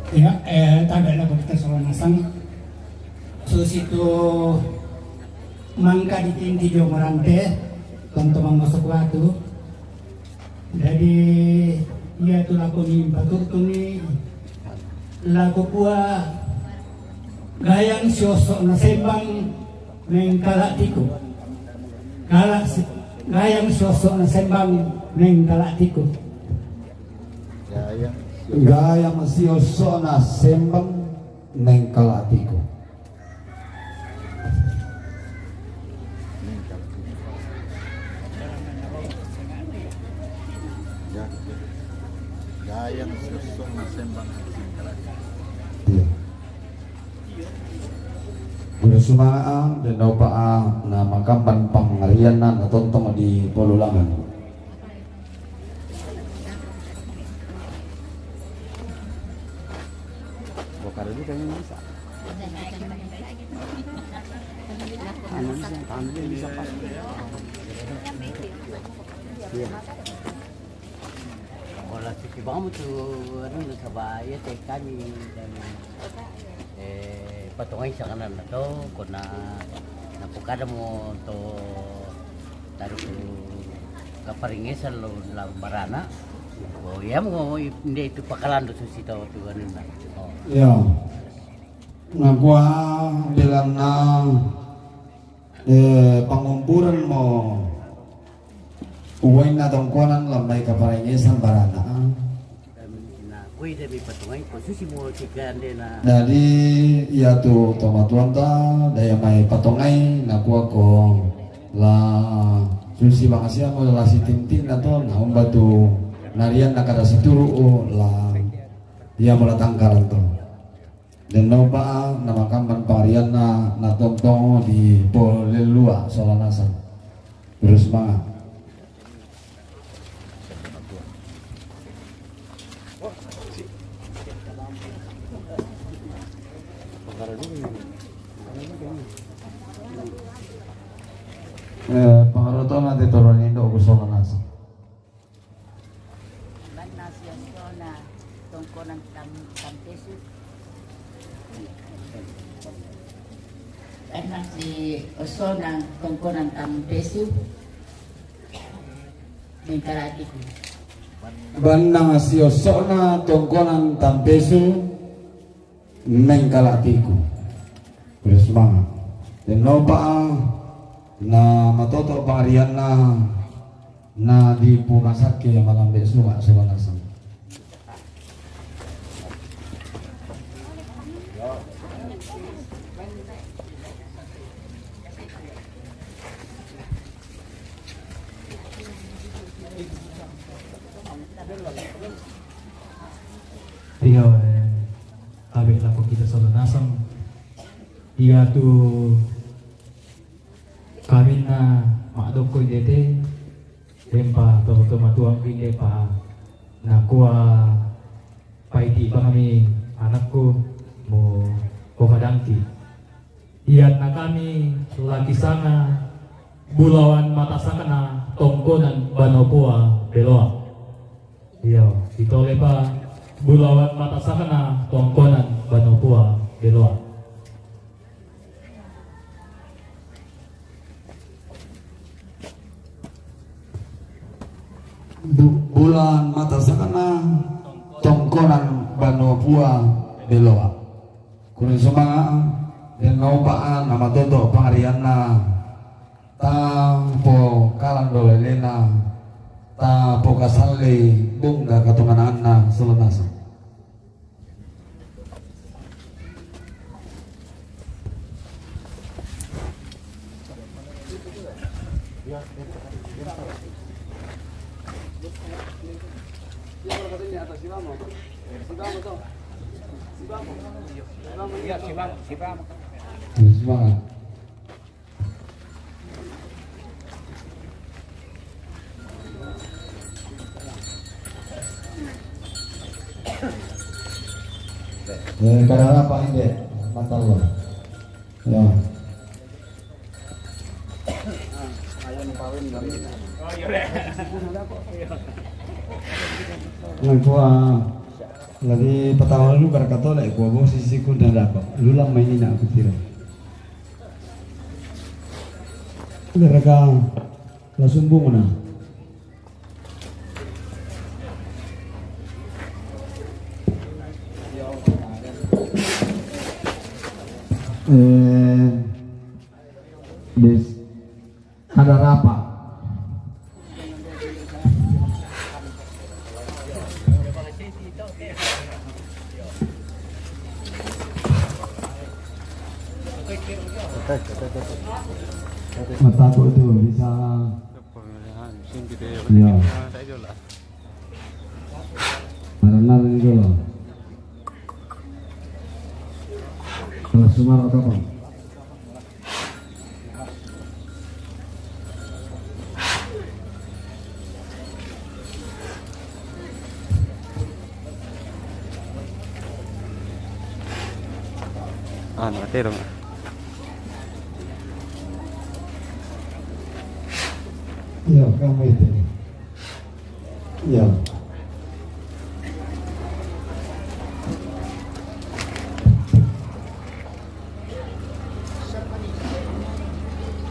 Ya, eh, tabe la ko kita soal nasang. Susi tu mangka ditinti jo marante, tonto mangosok batu. Jadi, iya tu lako ni, patut tu ni, lako kua gayang siosok na sembang mengkala tiku. Kala si, gayang siosok na sembang mengkala tiku. Gayang siosok na sembang mengkala tiku. Gayang siosok na sembang. Iya. Guru sumanga, ah, den nopa, ah, na makamban pangarian na tontong di polulangan. Bokar dulu kayaknya bisa. Anu bisa, tangan dia bisa pas. Iya. Ola siki bangamu tu, anu, na sabaya te kami dan, eh, patongai sakanan na to, kona na pokada mo to taru kaparingesan lo lambarana. Oh, iya mo inde itu pakalando susi to tu anu na. Oh. Ya. Ngakua bilana, eh, pangumpuran mo uwai na tongkonan lambai kaparingesan barana. Kui demi patongai, ko susi mo tiga ande na. Jadi, iya tu tomatuanta, daya mai patongai, na kua ko la susi bangasia mo la sitintin na to, na umba tu narian na kada situru o la, iya mo la tangkaran to. Den nopa na makamban parian na, na tontong di polelua sola nasang. Terus manga. Eh, pangaroto nanti turun indo ku sola nasang. Banna si Osona tongkonan tam-, tampesu. Banna si Osona tongkonan tampesu. Mengkalatiku. Banna si Osona tongkonan tampesu. Mengkalatiku. Terus manga. Den nopa na matoto pangarian na, na di pumasake malambe suka sola nasang. Iya, eh, tabe lako kita sola nasang. Iya tu kami na madoko inde te, tempa toto matuang inde pa nakua paiti bangami anakku mo pokadangki. Iyan na kami laki sanga bulawan matasakana tongkonan banopoa beloa. Iyo, itole pa bulawan matasakana tongkonan banopoa beloa. Bu-, bulan matasakana tongkonan banopoa beloa. Kurin sumanga, den nopa na matoto pangarian na, ta pokalan dolelena, Tapokasallei Bung daka tongananna solonasa. Semangat. Eh, kada rapa inde, mata Allah. Ya. Nang kua, lagi pertama lu kada katole, kua bos sisi ku dan dapat. Lu lama ini nak aku kira. Gara-gara langsung bunga nah. Eh, des, kada rapa. Mataku itu bisa. Ya. Naran-naran itu loh. Kalau Sumar atau apa? Anu, ate dong. Iya, kamu itu. Iya.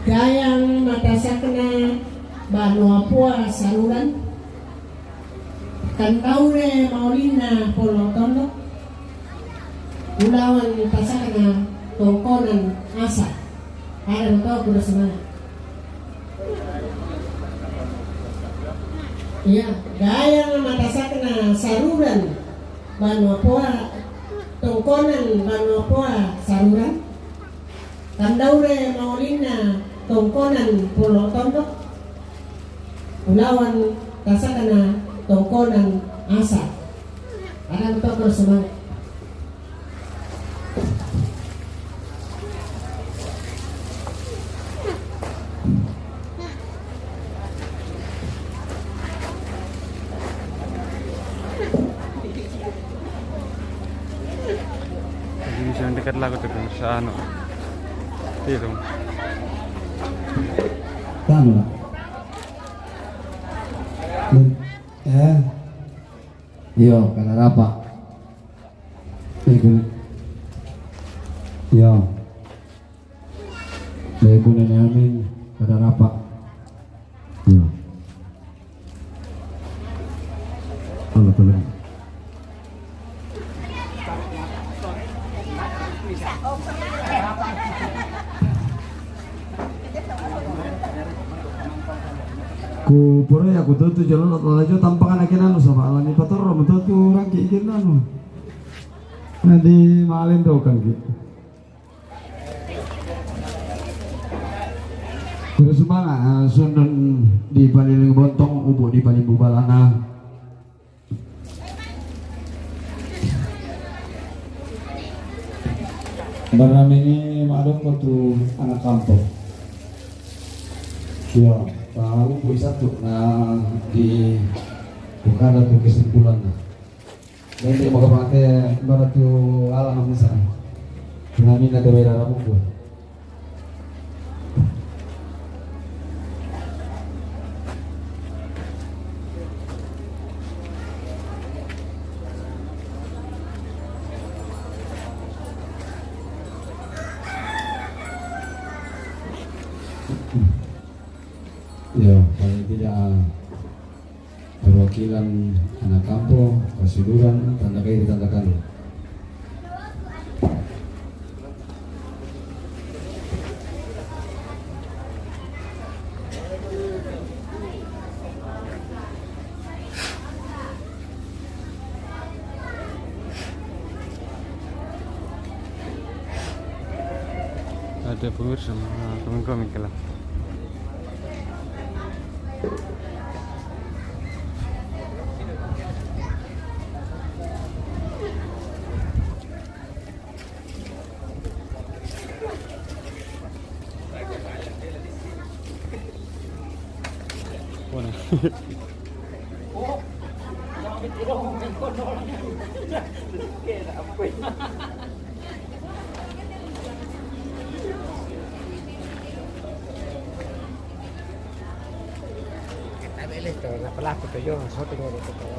Gayang matasakna banua Poa saruran, kandaure maolinna Polo Tondok, ulawan tasakna tongkonan Asa. Ada matoa kuda semangat. Iya, gayang matasakna saruran banua Poa, tongkonan banua Poa saruran, kandaure maolinna tongkonan Polo Tondok, ulawan tasakna tongkonan Asa. Ada matoa kuda semangat. Jadi bisa dekat lah, aku tuh, bisa anu. Iya dong. Tahu lah. Eh. Iyo, kada rapa. Ibu. Iyo. Ibu nene amin, kada rapa. Iyo. Halo, tolong. Ku pura ya, ku tutu jalan, laju tampak anak anu sama alami pator, betul tu orang ki ikin anu. Nah, di malin tu kan ki. Terus mana, ah, sundun di paliling bontong, ubu di palimbu balana. Barnami ni madok ko tu anak kampung. Iyo, tahu bui satu na di bukan tu kesimpulan na. Dan dia mau pakai ibarat tu alam misalnya. Barnami na tu beda rabu. Ya, paling tidak, ah, perwakilan anak kampung, kasuduran, tanda kai, tanda kai. Tuh, pemirsa, nah, komen-komen kalau. Bueno. Está bien, listo, la palabra que yo, nosotros no lo tocamos.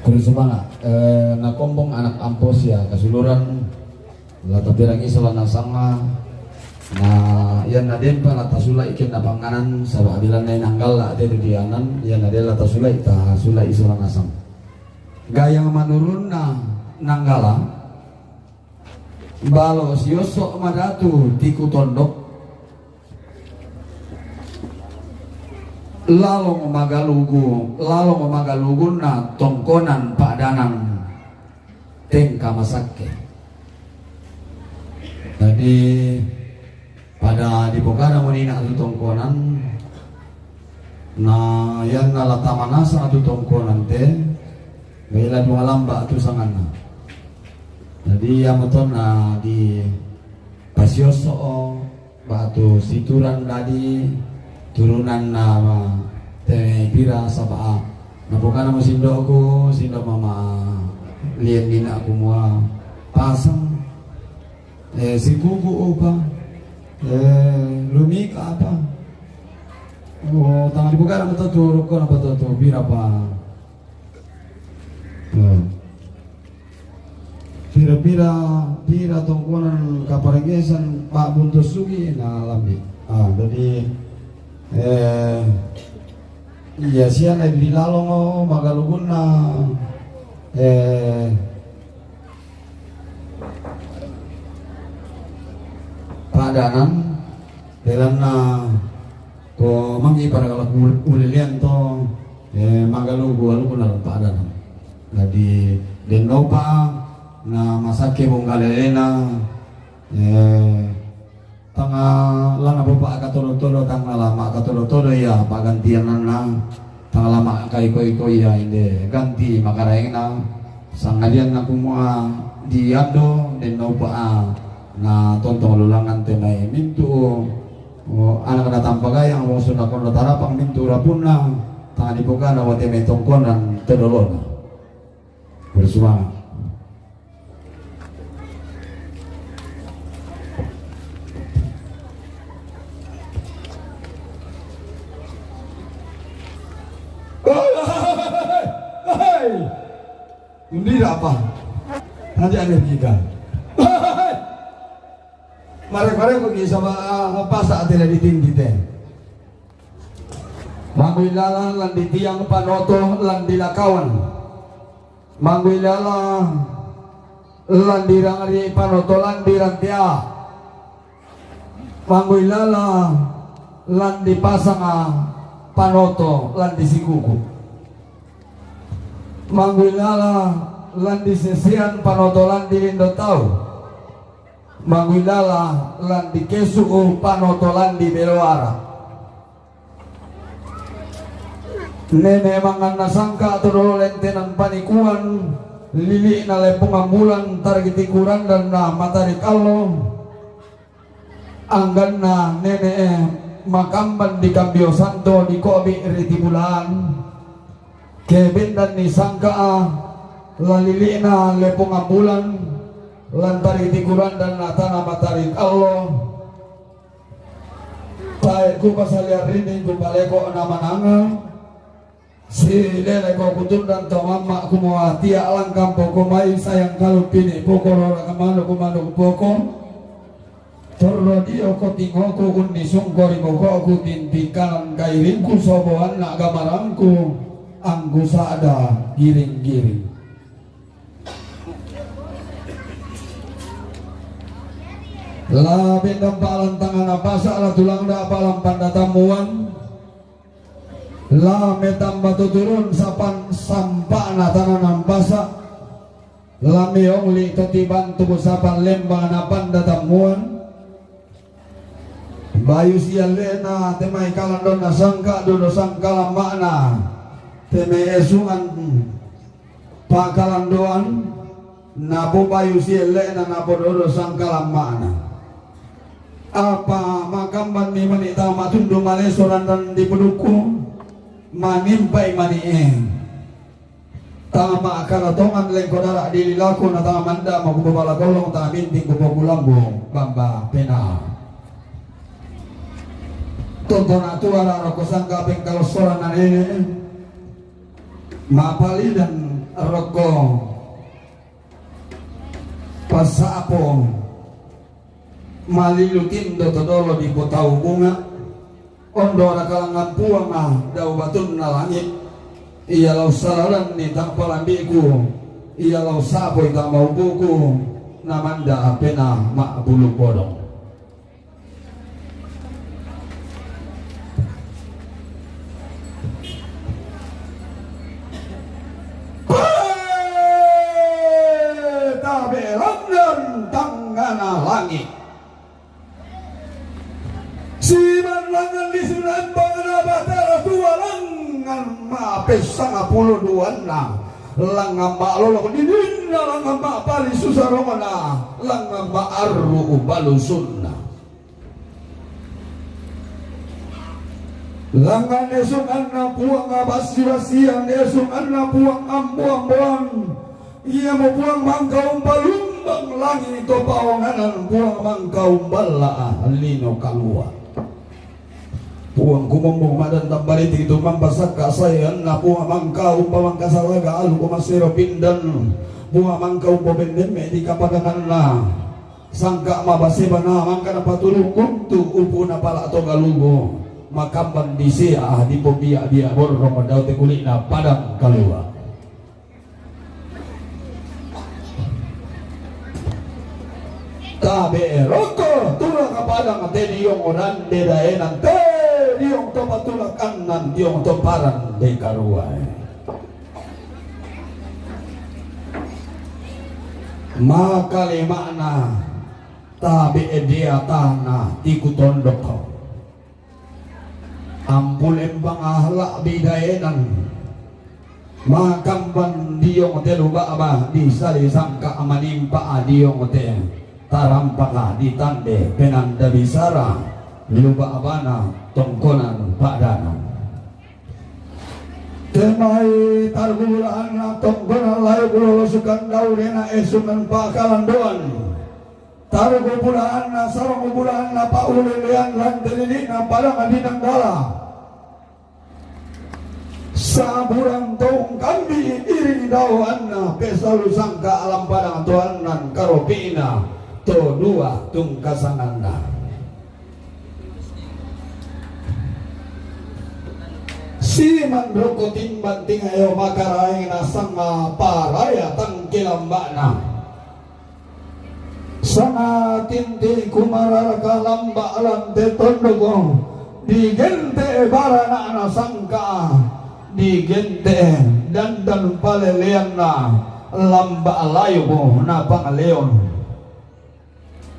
Kuri sumanga, eh, nakombong anak ampo sia kasuluran, la tapirang iso la nasanga, na iyan na dempa la tasulai iken na panganan, saba' bilanna inanggala te tu dianan, iyan na della tasulai, tasulai iso la nasang. Gayang manurunna nanggala, balo siosso madatu tiku tondok, lalong magalugu, lalong magalugunna tongkonan pa'danan tengka masakke. Jadi, pada dipogana monina tu tongkonan, na iyanna la tamanasa tu tongkonan te, baila dua lamba tu sanganna. Jadi, iyamoto na di pasioso ba'tu situran dadi turunanna te pira saba'a. Napokana mo sindo'ku, sindo mama lien nina kumua pasang, eh, sikuku upa, eh, lumika apa. Oh, tangan dipokana mo to tu rokko na pa to tu pira pa. Hmm. Pira-pira, pira tongkonan kaparengesan Pak Buntus Sugi na lambi. Ah, jadi, eh, iya sia na di lalongo magalugunna, eh, pa'danan, belanna ko mangi pada kalau ulilian to, eh, magalugu alugu na pa'danan. Jadi, denno pa na masakke bonggalelena, eh, tanga lana bopa katodo-todo, tanga lama katodo-todo, iya, pagantiananna, tanga lama kaiko-iko, iya, inde, ganti makaraengna, sangadianna kumua di ando, denno pa na tontong lulangan te mai mintu, oh, anak na tampa gayang, wong sunda kondo tarapang mintu rapunna, tanga dipogana wate mai tongkonan tedolona. Bersuara. Undi apa? Nanti ada tiga. Mare-mare ko bisa ma-, ah, pasa atila di tindi te. Mangguilala lan di tiang panoto lan di lakawan. Mangguilala lan di rangri panoto lan di rantea. Mangguilala lan di pasanga panoto lan di sikuku. Mangguilala lan di sesean panoto lan di lindo tau. Mangguilala lan di kesu'u panoto lan di beloara. Nene manganna sangka to dolo lentenan panikuan, lili'na lepong ambulan targiti kurandanna matarik allo. Angganna nene makamban di kambio santo di kobi riti bulan. Ke bendanni sangka a, la lili'na lepong ambulan, lan targiti kurandanna tana matarik allo. Tae ku pasalian rini ku paleko na mananga. Silele ko kutundan to mamma kumua tia langkang poko mai sayang kalu pini poko rora kamano kumano poko. Torro dio ko tingoku unni sungko ri bokoku tinti kanan kairingku soboanna gamarangku angku sa'da giring-giring. La bendang palan tangana pasa la tulang da palan panda tamuan. La metamba tuturun sapan sampana tananan pasa. La meongli to tibantu sapan lembang na panda tamuan. Bayu sialle'na te mai kalandonna sangka dodo sangkalamma'na te mai esungan pakalandoan, napobayu sielle'na napododo sangkalamma'na. Apa makamban mi mani tama tundu maleso randan di pudukku, manimpai mani e. Tama karatongan lengko dara di lilaku na tama manda maku babala golong tama minting kupoku lambu bamba pena. Tontona tuara roko sangka pengkalo sorana nene. Mapalidan roko pasapo malilu tindo todolo di potau bunga. Ondo rakalangan puanga dau batunna langit. Ia lau salalan ni tangpalambiku. Ia lau sapoi tamaubuku. Namanda apena ma'bulu bodong. Tabe langan tangngana langit. Siman langan di sinambang na batara tua langan ma pessanga pulo duanna. Langan ma lolok didinna, langan ma pali susarongna, langan ma arru balusunna. Langan esunganna puang abassi-bassian, esunganna puang ambo-amboan. Iamo puang mangka umpalumbang langi to paonganan, puang mangka umballa lino kalua. Puang kumombong madan tambariti tu mampasakka sayanna, puang mangka umpamangka salaga alu ko masero pindan, puang mangka umpopendemme di kapadanganna. Sangka mabasebana mangka napaturu kuntu upu napala to galugo. Makamban di sea di pobia-bia borrong dau te kulina padang kalua. Tabe roko tulak padang te diong rande daenan te diong to patulak annan diong to paran de karua. Makalema'na tabe dia tana tiku tondok. Ampul embang ahlak bidaenan. Makamban diong te luba'ba di sali sangka manimpa diong te tarampaka di tande penanda bisara luba'bana tongkonan pa'dana. Temai targulaanna tongkonan layo bulolosukan daurena esungan pakalandoan. Targo bulaanna, sarong bulaanna, paulelean lante lili'na padang di Nanggala. Saburang toung kambi iring daoanna, pesalu sangka alam padang toannan karopi'na, to dua tungkasanganna. Siman roko timban tingayo makaraeng nasang paraya tangkilamba'na. Sanga tinti kumararaka lamba lante tondoko, digente barana'na sangka, digente dandan paleleanna lamba layoko napangaleon.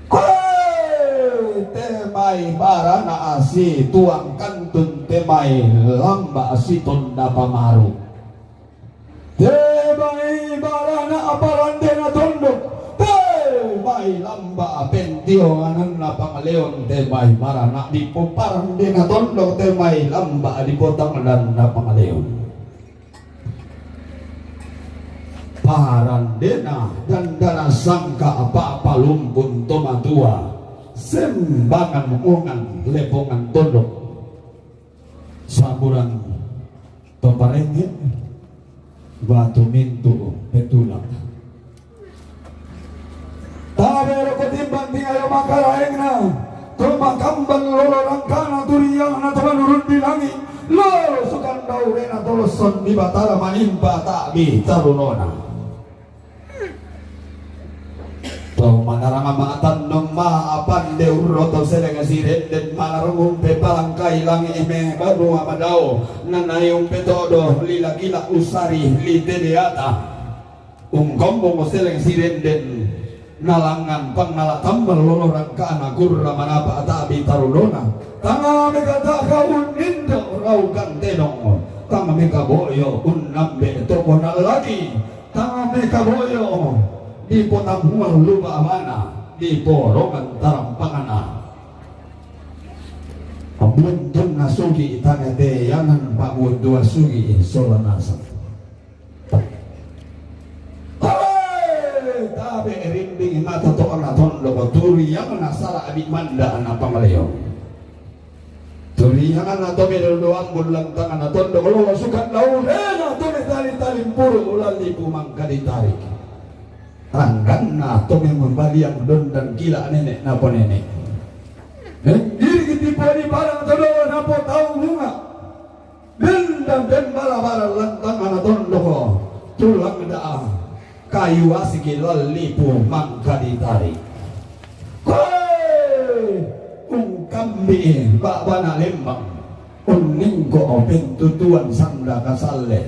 Koe temai barana asi tuang kantun temai lamba asi tonda pamaru. Temai barana aparandena tondok, temai lamba apentio ananna pangaleon, temai barana dipo parandena tondok, temai lamba dipo tangdanna pangaleon. Parandena dandana sangka apa palumpun to matua, sembangan mongan lepongan tondok. Samburan to parenge, batu mintu petulak. Tabe roko timbang tingayo makaraengna, to makamban lolo rangkana turiangna to manurun di langi, lolo sukan daurena toloson di batara manimpa tabi tarunona. To manarang ma atannong ma apande urroto seleng sirenden manarung umpe palangkai langi me banua madao, nanai umpe todo lila-gila usari lite deata. Ungkombong seleng sirenden nalangan pangala tambal lolo rangkana gurra manapa tabi tarulona. Tanga mekataka unnindo raukan tenong, tanga mekaboyo unnambe tokona lagi. Tame kaboyo di potammuang luba abana, di porongan tarampangana. Buntunna sugi' tane te yangan pa'buntuna sugi' sola nasang. Hei, tabe' rinding mata to'na tondoko, turiangna sala' abi' manda' na pangaleong. Turianganna to me' dodoang bullang tanganna tondoko, lolo sukan daun, hena to me' tali-tali mpuru ulalli pu mangkaditarik. Angganna to me' mambaliang dondan kila' nene' naponene'. Eh, diri kitipu di padang todo napotau bunga. Dendam den bala-bala lantang ana tondoko. Tulang da'a kayu asiki lallipu mangkaditarik. Koe ungkambi'i ba'bana lembang. Unningko pentutuan sanda kasalle.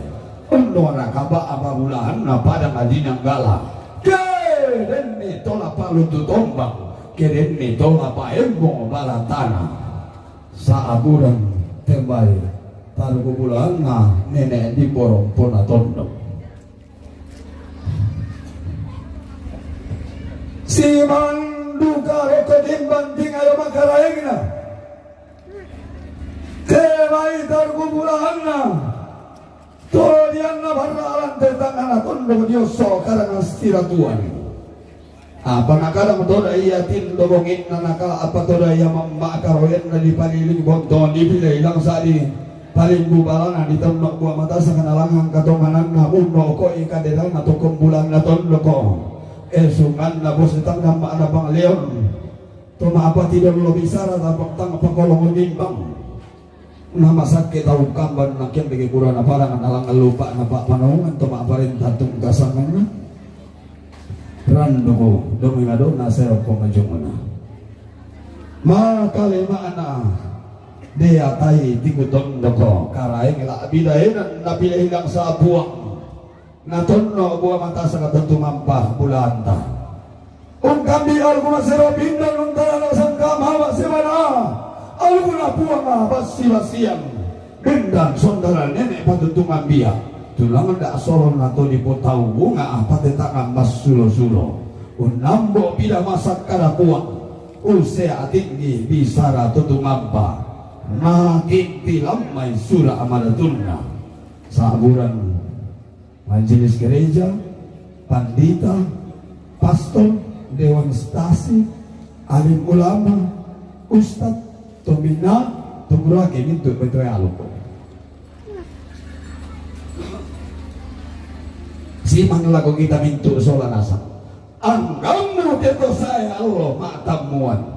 Unnona kaba' apa bulahanna padang adinanggala. Ke denni tola palutu tombang. Ke denni tola paembo bala tana. Sa'aburang tembai taruku bulahanna nene' di porompona tondok. Simanduka roko timbang tingayo makaraengna. Tembai taruku bulahanna. Todianna barra'alan te tangana tondok dio so karang siratuan. Apa nakadang toda ia tindo bonginna nakala apa toda ia mamma karoenna di paliling bonto di pilai langsa di paling bubalana di tondok bua matasaka nalangang katongananna munno ko ika derana tokong bulanna tondoko. Esunganna bose tangga ma'na bang leon. Toma apa tidollo bisara tapang tang pakolong nimbang. Namasakke tau kamban nakendeke burana padang nalang lupa'na pa'panaungan to ma'parenta tungkasanganna. Randuku domi madona seroko majunguna. Makalema'na deatai tiku tondoko karaeng la'bi daenan napilehilang sapuang. Natonno bua matasaka to tumampa bulanta. Ungkambi alukuna sero pindan untara nasangka mawa sebana. Alukuna puanga bassi-bassian. Pindan sondara nene' patutungan bia. Tulang da' solonna to dipotau bunga patetangan massulo-sulo. Unnambo pida masakkara puang. Usea tinggi bisara to tumampa. Nakinti lammai sura' madatunna. Saburan Majelis gereja, pandita, pastor, dewan stasi, alim ulama, ustad, tomina, tomurake mintu' betoe aluk. Siman lako kita mintu' sola nasang. Anggammu te to sae allo ma'tammuan.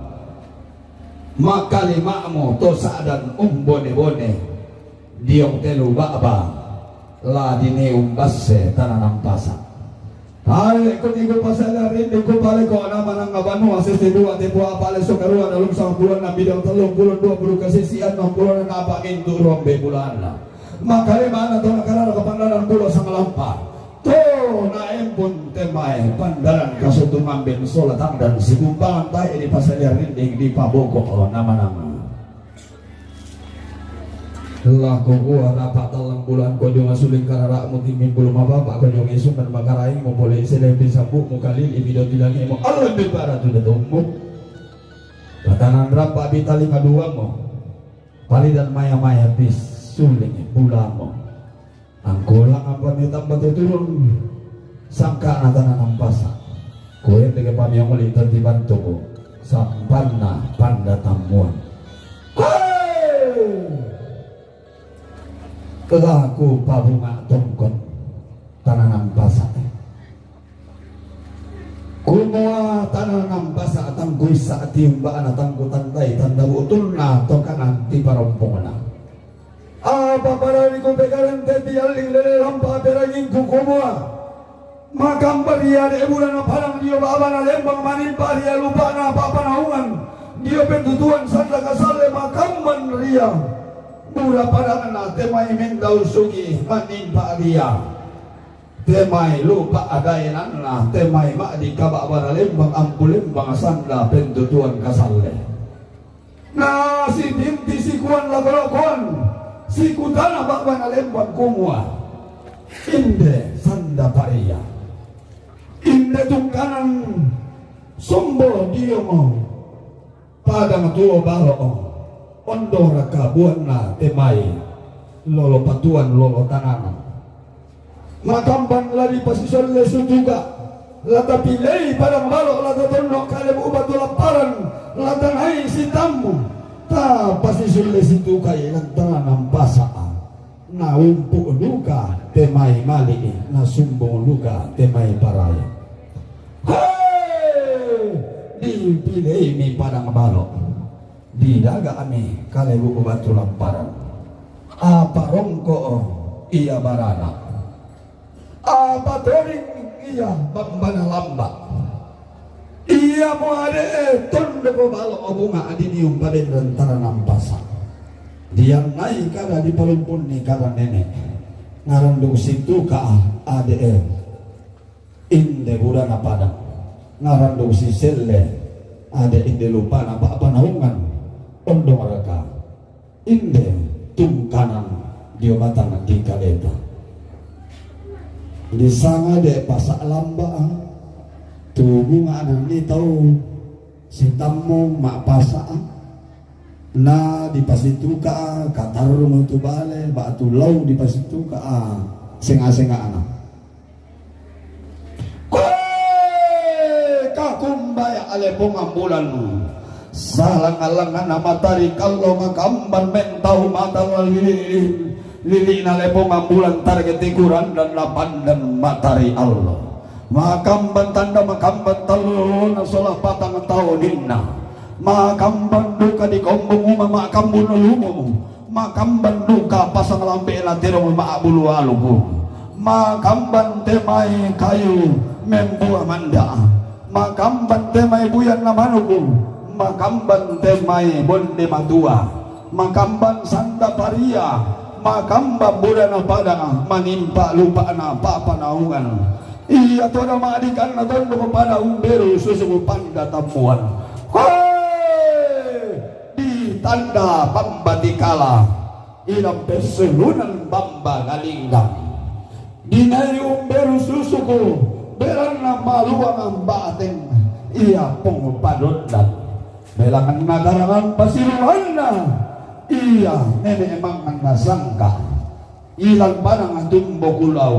Makalima'mu to sa'dan umbone-bone. Diong telu ba'ba la dine umbasse tana nampasa. Pale' ko tiku pasala rindi ko pale' ko namananga banua sese dua tepu apa le sokarua dalum sangpulo na bidang tellung pulo dua pulo kasisian enam pulo na apa mintu' rombe bulanna. Makalima'na to nakarara kapandanan pulo sangalampa. To naempun temae pandanan kasutungan ben sola tangdan sikumbangan tae di pasala rinding di paboko namananga. Lako kua rapa' tallang bulan ko jong asuling karara'mu timming bulu mababa ko jong isungan makaraingmu pole' selepi sambu'mu kalili bido tilangi'mu Allah bebara tu datummu. Patanan rapa' bitali maduammu. Palidan maya-maya pis suling bulammu. Angkulang apa me' tamba tuturun sangka'na tana nampasa. Kuwe' tege pamiongoli tenti bantuku sampanna panda tammuan. Hei! Laku pabunga tongkon tana nampasa. Kumua tana nampasa tangku issa tiumba'na tangku tandai tanda bu'tunna tokanan tiparompongna. Apa parani kupegarante tialling lele lampa perangingku kumua. Makamban ria de' bulana padang dio ba'bana lembang manimpa ria lupa'na pa'panaungan dio pentutuan sanda kasalle makamban ria. Bula padanna temai mendau sugi manimpa ria. Temai lupa adaenanna temai ma'di kaba'bana lembang ampu lembang sanda pentutuan kasalle. Na sitinti sikuan lako-lakoan sikutana ba'bana lembang kumua. Inde sanda paria. Inde tungkanan sombo diomo. Padang tuo balo'o. Ondo raka buanna te mai lolo patuan lolo tanana. Makamban la dipasisulle situka, la tapilei padang balo, la tatonno kalebu batu lapparan, la tanai sitammu, tapasisulle situkai lantanana mpasa. Naumpu duka te mai mali'i, nasumbung duka te mai parai. He! Dipileimi padang balo. Didaga'mi kalebu batu lapparan. Apa rongko' ia barana. Apa toring ia bambana lamba. Iamo ade'e tondoko balo bunga dinium pabendan tara nampasa. Diannai kada dipalumpunni kada nene'. Ngarandung situka ade'e. Inde burana padang, ngarandung siselle, ade inde lupana pa'panaungan, ondong raka, inde tungkanan dio batang di kaleta. Disanga de pasa' lamba, tu bunga ni tau sitammu ma'pasa, na dipasituka, katarrung tu bale, ba'tu lau dipasituka, senga-senga'na. Koe kakumbaya ale pongambulan, salang-alanganna matari kallo, makamban mentau mata lili-, lili'na ale pongambulan, targeti kurandan napandan matari allo. Makamban tanda, makamban tallo, na sola patang tau ninna. Makamban duka dikombong uma, makamban lumo. Makamban duka pasang lambe'na tero ma'bulu aluku. Makamban te mai kayu membua manda. Makamban te mai buyanna manuku. Makamban te mai bonde matua. Makamban sanda paria. Makamban burana padang manimpa lupana pa'panaungan. Iya toda ma'dikanna tondoko pada umberu susuku panda tammuan. Hoi! Ditanda bamba tikala, ilang pessulunan bamba galinggang. Dinai umberu susuku, belanna maluang bateng, iya pong padondan. Belanganna karangan pasiruanna, iya nene' manganna sangka. Ilang padang tumbo kulau.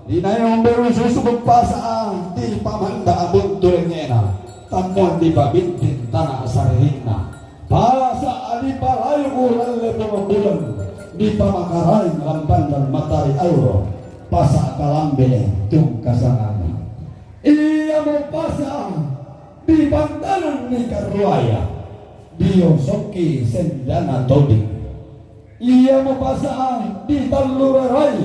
Dinai umberu susuku pasa' dipamanda buntu rengena. Tammuan dipabintin tana saririnna. Pasa' dipalayu ulalle pongambulan. Dipamakarain lampandan matari allo. Pasa' kalambe tungkasananna. Iamo pasa' dipantananni karuaya. Diosokki sendana toding. Iamo pasa' ditallu rarai,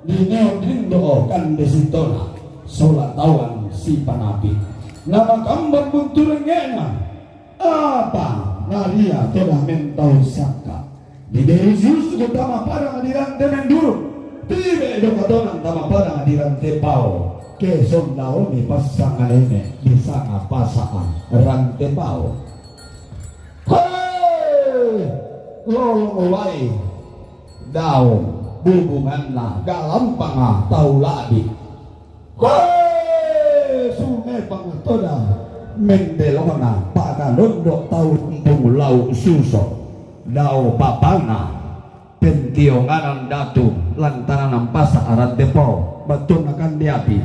dineon rindo kande sitona, sola tauan sipanapi. Namakamban buntu rengena, apa naria toda mentau sakka. Diberu susuku tama padang dirante menduruk, tibe doka tonang tama padang dirante pao. Ke sondaoni passanganene disanga pasa' rante pao. Hei! Lolong wai dao bubunganna galampanga tau la'bi. Hei! Sumepang toda membelona pa'kalondo tau mpung lau suso dao papana pentionganan datu lantananan pasa' rante pao battuanna kande api.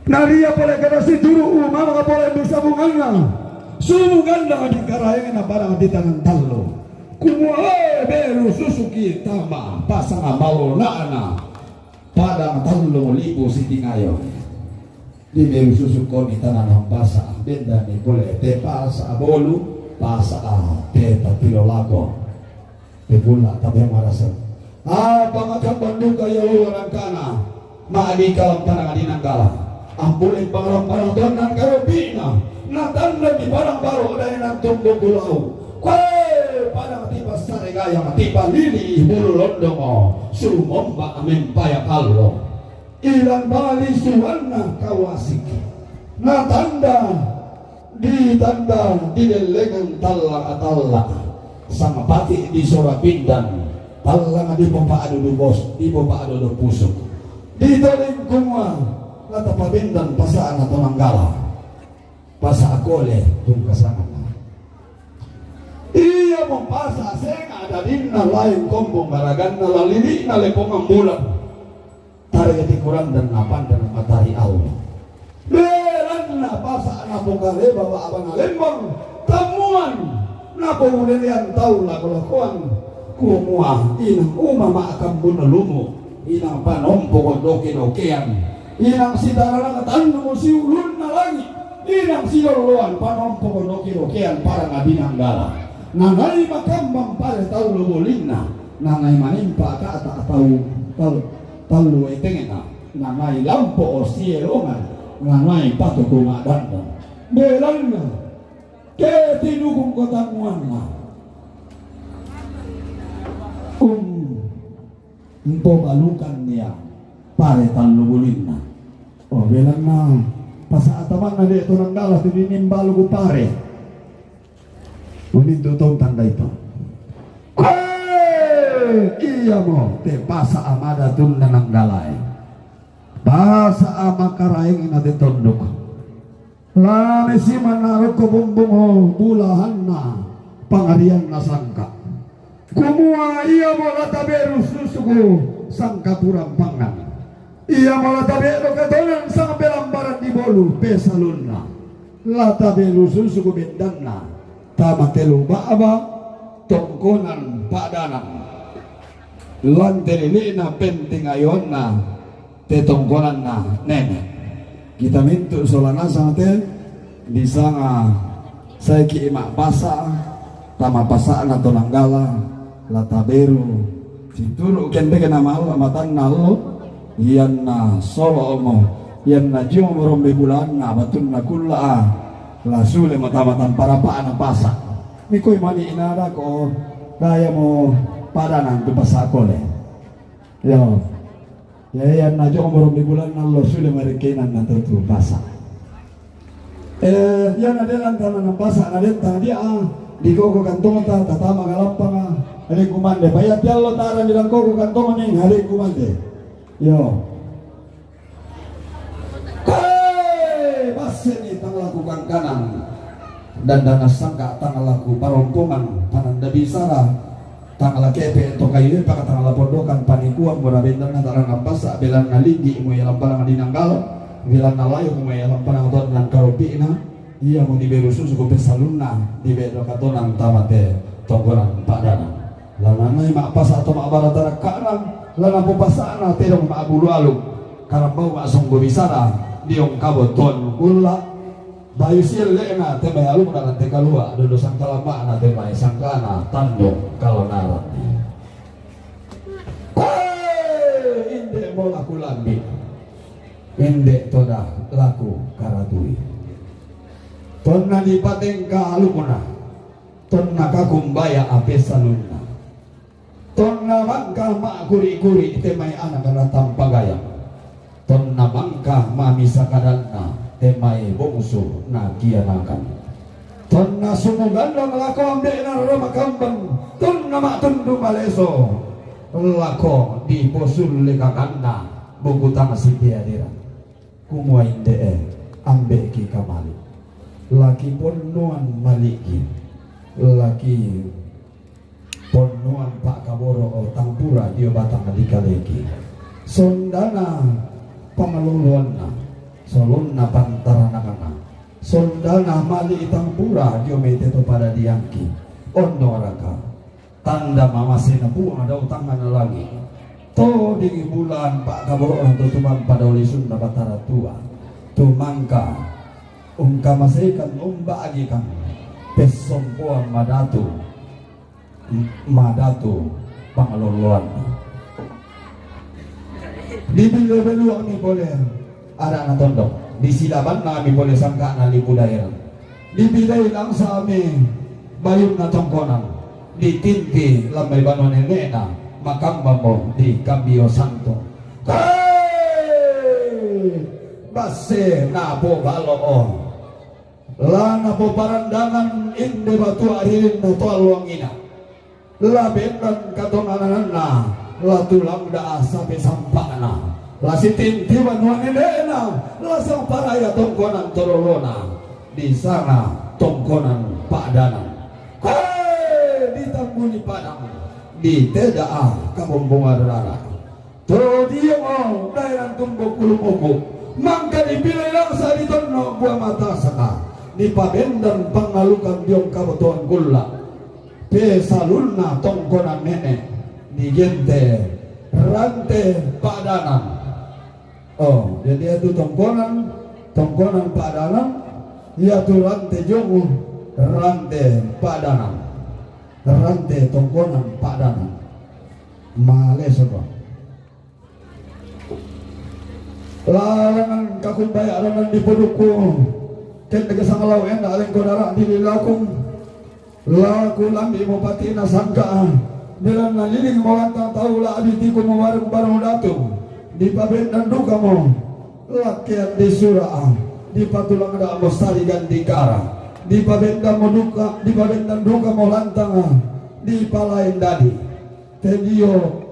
Naria pole kada situru' umamaka pole bisa bunganna. Sumugandang di karaengna padang di tanang tallo. Kumua e beru susuki tama pasang malona'na padang tallo lipu sitingayo. Di beru susuko di tanang pasa' bendani pole te pasa' bolu pasa' te tapilolako. Pepula tapi marasa. Apa makamban duka ia warangkana. Ma'dika lampanang dinanggala. Ampule pangalampana tonnan karopi'na. Natanda di padang baro' daenan tumbo kulau. Kue padang tipassare gayang tipalili bulu londongo. Sumomba mempaya kallo. Ilang bali suanna kawasiki. Natanda ditanda didellengan talla-talla. Sangpati disora pindan. Tallang dipopa'du du bos, dipopa'du du pusuk. Ditodeng kumua, natapabindan pasa'na tonanggala. Pasa' kole tungkasanganna. Mapasa' seng ada dinna laeng kombong garaganna lalili'na lepongan bulan. Tareti kurang dan napandan matari Allah. Belanna pasa' napokaleba ba'bana lembang tammuan, napoulelean tau lako-lakoan, kumua inang uma ma'kambunna lumu', inang panompoko doke-dokean, inang sitararang tannu siulunna langi', inang silolloan panompoko doke-dokean parang abinanggala. Nanai makambang pare tau lobolinna, nanai manimpa kata tau, tau, tau luetengena. Nanai lampo o sielongan, nanai patuku ma'dandang. Belanna, ke tinukung kotanguanna. Um, mpobalukan ia pare tallu bulinna. Oh, belanna pasa' atamanna de' to nanggala tu dinimbalu ku pare. Unintu tau tanda itu. Koe, iamo te pasa' amada tunna nanggalae. Pasa' amakaraeng na te tondok. Lame simanna rokko bumbung bulahanna pangarianna sangka. Kumua iamo la taberu susuku sangka purang pangngan. Iamo la taberu katonang sampe lambarang di bolu pesalunna. La taberu susuku bendanna tama telu ba'ba tongkonan pa'danang. Lante lili'na penting ayonna te tongkonanna nene'. Kita mintu' sola nasang te disanga saiki ma'pasa', tama pasa'na to nanggala, la taberu, situru' kendeke namalla matanna allo, ianna solo'mo, ianna jiomo rombe bulanna batunna kulla'a, la sule mata-matan parapa'na pasa'. Mikoi mani inadako, dayamo padanang tu pasa' kole. Yo. Ya, ianna jiomo rombe bulanna allo sule marekkenan na tu pasa'. Eh, ianna de' lantana na pasa' na de' tang dia, ah, di koko kantongta, tatama galampanga, ade kumande. Payati allo tara di langkoko kantongni, ade kumande. Yo. Hei, basseni tang laku kangkanang. Dan dana sangka tang laku parompongan, pananda bisara. Tang la kepe to kayu paka tang la pondokan panikuan mura bendanna tarana pasa' belanna linggi' mo ia lampanang di nanggala, belanna layu mo ia lampanang to nang karopi'na, iamo diberu susuku pesalunna, diberu katonang tama te tongkonan pa'danang. La nanai ma'pasa' to ma'bara tarakka'na, la napopasa'na tedong ma'bulu aluk, karambau ma'songgo bisara, diong kabottuan kulla', bayu sielle'na te mai alukna lan te kalua', dolo sangkalamma'na te mai sangkana tandong kalonaranni. Hei, inde'mo laku lambi', inde' toda laku karatui. Tonna dipatengka alukna, tonna kakumbaya ape salunna. Tonna mangka ma'kuri-kuri te mai anakna tampagayang. Tonna mangka mami sakadanna te mai bongsu nakianakan. Tonna sumugandang lako ambe'na roro makambang, tonna ma'tundu maleso lako diposulle kakanna buku tang sipeaderan. Kumua inde'e, ambe'ki kamali'. Laki ponnuang mali'ki. Laki ponnuang pa'kaboro' tang pura dio batang dikaleki. Sondana pangaloloanna, solonna pantaranakna, sondana mali' tang pura dio mai te to padadiangki. Onnoraka tanda mamasena Puang dao tangngana langi'. Todingi bulan pa'kaboro'na to tumampa dao lisunna Batara Tua. Tumangka ungkamasekan umba'gikang pessompoang madatu. Madatu pangaloloanna. Dipilebbeluangmi pole ada'na tondok, disilabannami pole sangka'na lipu daerah. Dipidai langsa'mi bayunna tongkonan, ditinti lan mai banua nene'na, makambamo di Kambio Santo. Hei! Basse napobalo'o. La napoparandangan inde batua ririnna to alloangina. La bendan katongananna, la tulang da'a sape sampa'na, la sitinti banua nene'na, la samparaya tongkonan torolona, disanga tongkonan pa'danang. Hei! ni padang di teda'a kabumbungan rara. To dio mo daeran tumbo kulumuku, mangka dipilai langsa di tonno bua matasaka, dipabendan pangalukan diong kabotoan kulla. Pesalunna tongkonan nene' di gente rante pa'danan. Oh, jadi iatu tongkonan, tongkonan pa'danan, iatu rante jongu, rante pa'danan. Rante tongkonan pa'danan. Maleso ko. Lalangan kakumbaya' ranan dipodukku, kende ke sangalau enda alengko dara' dililaku. Laku lambi' mupati'na sangka'a, belanna liling molanta tau la'bi tiku mubareng-bareng datu, dipabendan dukamo lakkean di sura'a, dipatulang da'mo sarigan di kara, dipabendan mo duka, dipabendan dukamo lantanga dipalaen dadi. Tedio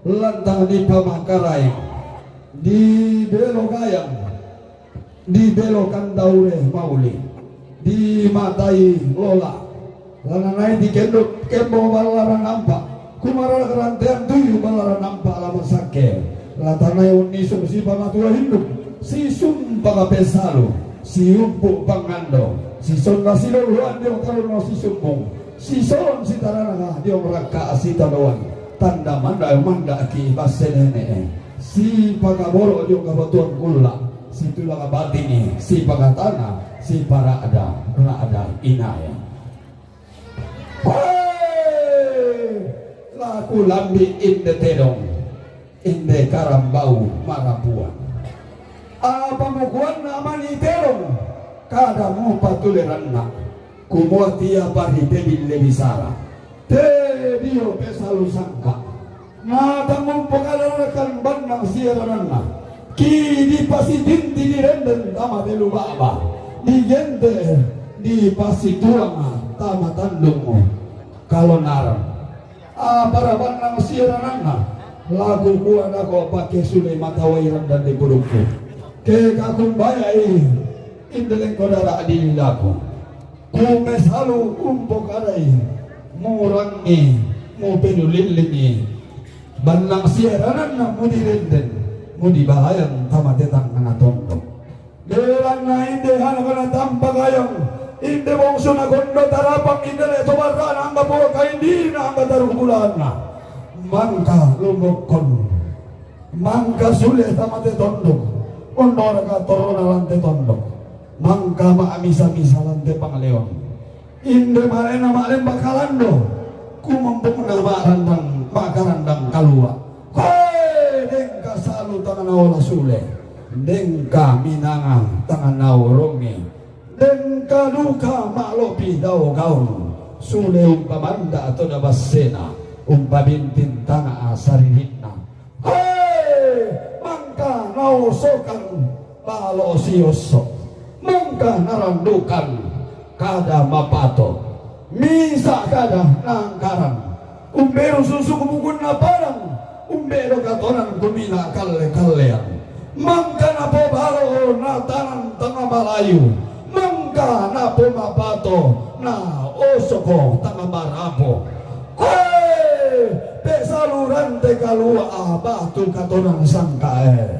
lantang dipamakarai, dibelo gayang, dibelo kandaure mauli, dimatai lola. Lananai dikendo kembo ballaran ampa, kumarara karantean tuyu ballaran ampa lama sakke. Latanai unnisung sipamatua hindung, sisumpa kapesalu, siumpu pangando, sisonna siloluan dio taruno sisumbung, sison sitarana dio rakka sitaloan, tanda manda mandaki basse nene'e, sipakaboro dio kabatuan kulla, situlang batini, sipakatana, sipara'da, ra'da inaya. Hoe! Laku lambi' inde tedong, inde karambau marapuan. Apa mukuanna mani tedong, kada mupatuleranna, kumua tiapa ri tebille bisara. Tedio pesalu sangka. Natangumpokadarakan bannang siarananna. Ki dipasitinti direnden tama telu ba'ba. Digente dipasituang tama tandungmu. Kalonaran. Apara bannang siarananna. Laku kua dako pake sule matawai randan di pudukku. Ke kakumbayai indelengko dara' dililaku. Kumesalu umpokadai, murangi, mupedulillingi. Bannang siarananna mudirenden, mudibalayang tama tetangngana tondok. Belanna inde hana bana tampa gayang, inde bongsuna kondo tarapang, inde le tobarrana angga polo kaindina angga tarukulanna. Mangka lumbokkon. Mangka sule tamate tondok, ondoraka torona lante tondok, mangka ma'misa-misa lante pangleon. Inde malena ma'lemba kalando, kumompokna ma'randang, ma'karandang kalua. Koe dengka salu tangana ola sule, dengka minanga tangana orongi, dengka duka ma'lopi dao gaun, sule umpamanda to dabassena, umpabintin tanga saririnna. Hei, mangka naosokan balo siosso, mangka narandukan kada mapato, misa kada nangkaran, umberu susu kubukunna padang, umberu katonan kumina kalle-kallean, mangka napobalo natanan tanga malayu, mangka napomapato na osoko tanga marapo. Koe, pesalurante kalua batu katonan sangkae.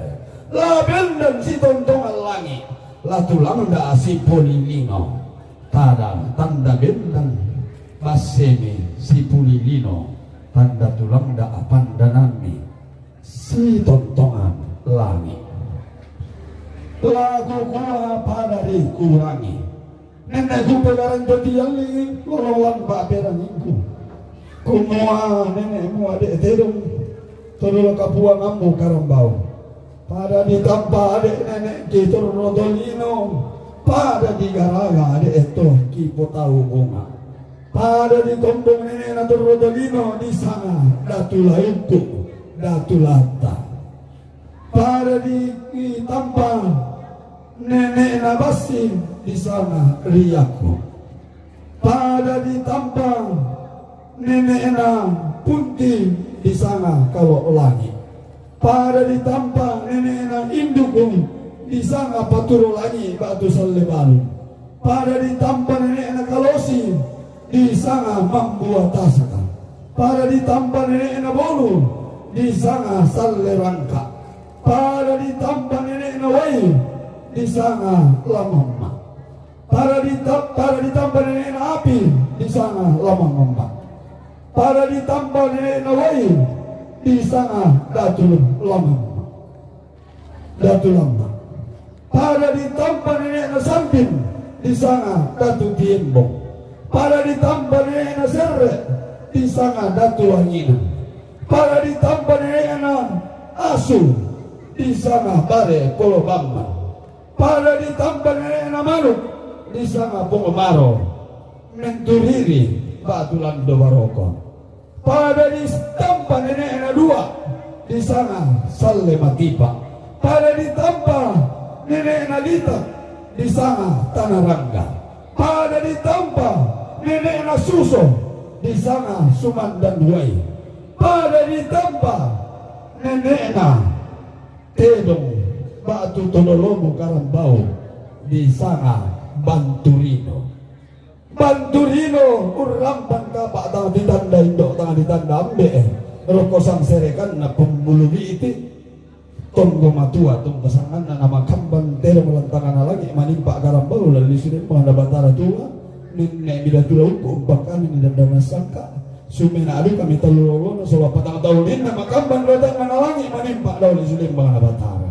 La bendan sitontongan langi, la tulangda sipolilino. Tada tanda bendan bassemi sipolilino, tanda tulangda pandananmi sitontongan langi. Laku kua pada dikurangi. Nene'ku pegaran to dialli loloan pa'perangingku. Kumua nene'mu ade' tedong, to dolo kapuangammu karambau. Pada ditampa ade' nene'ki torro tolino, pada digaraga ade' to kipotau bunga. Pada ditombong nene'na torro tolino disanga datu laukku, datu latta. Pada di, ditampa nene'na bassi disanga riakku. Pada ditampa nene'na punti disanga kalo' langi'. Pada ditampa nene'na induku disanga paturo langi' batu sallebalu. Pada ditampa nene'na kalosi disanga mambua tasaka. Pada ditampa nene'na bolu, disanga Salle Rangka. Pada ditampa nene'na wai, disanga La Mamma. Pada dita-, pada ditampa nene'na api, disanga La Mamma. Pada ditampa nene'na wai, disanga Datu La Mamma. Datu Lamma. Pada ditampa nene'na Sampin, disanga Datu Tiembong. Pada ditampa nene'na Serre, disanga Datu Wangina. Pada ditampa nene'na Asu, disanga Bare Kolobamma. Pada ditampa nene'na Manuk, disanga Pongomaro. Menturiri batu lando baroko. Pada ditampa nene'na Dua, disanga Salle Matipa. Pada ditampa nene'na Lita, disanga Tanarangga. Pada ditampa nene'na Suso, disanga Sumandan Wai. Pada ditampa nene'na Tedong batu Todolomu Karambau, disanga Banturino. Banturino, urrampan kapa tanga ditanda indo, tanga ditanda ambe, roko sangserekanna pembulu biti, tonggo matua, tonggo sanganna na makamban tero malantangan langi manimpa Karambau, lalu sude mangana Batara Tua, nenne mida tula uku umpakani ni danda nasangka, sumena adu kami telu lolona, sola patang tauninna makamban dotang mana langi manimpa dau li sude mangana Batara.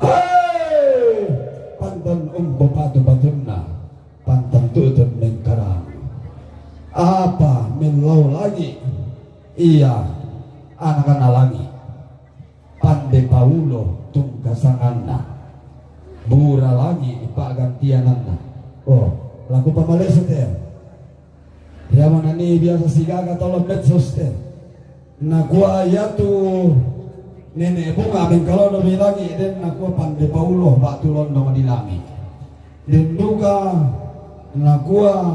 Hei! Pantan umpo patu-patunna. Pantan tutun mengkarang. Apa mellau lagi? Iya, anak-anak lagi. Pande Paulo tungkasanganna. Bura lagi pagantiananna. Oh, laku pamalesete. Ya mana ni biasa sigaga tolong medsos te. Nakua iatu nene bunga mengkalono di langi, den nakua Pande Paulo batu londong di langi. Den duka nakua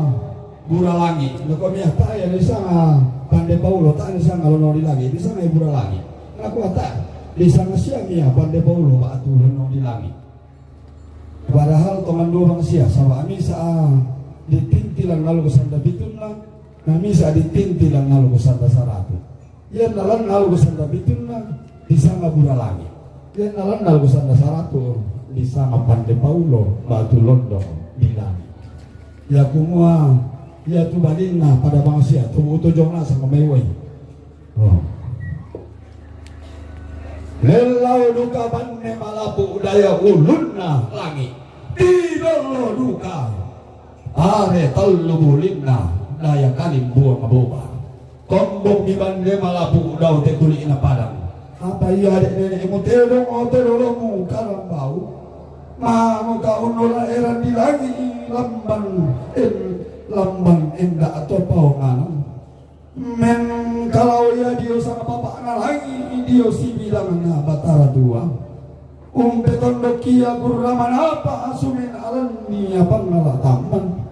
Bura Langi. Nakua mia tae disanga Pande Paulo, tae disanga londong di langi, disanga Bura Langi. Nakua tae disanga sia mia Pande Paulo batu londong di langi. Padahal tongan dua bangsia, saba misa ditintilan lalu ke sanda bitunna, na misa ditintilan lalu ke sanda saratu. Ia nalan lalu ke sanda bitunna, disanga Bura Langi. Ia nalan lalu ke sanda saratu, disanga Pande Paulo batu londong di langi. Ia kumua, ia tu balinna pada bangsia, tu buto jona sama mewai. Oh. Lellau duka banne malapu daya ulunna langi. Tidollo duka are tallu bulinna daya kalimbuang boba. Kombong mi banne malapu dau te kuli'na padang. Apa ia dek nenekmu tedong ote dolomu Karambau? Manu ka unnola eran di langi lamban en, lamban enda atau paonganan. Mengkalau ia dio sanga bapakna langi dio sibilangna Batara Tua. Umpe tondok ia gurra manapa asumen alanni apangngala tamman.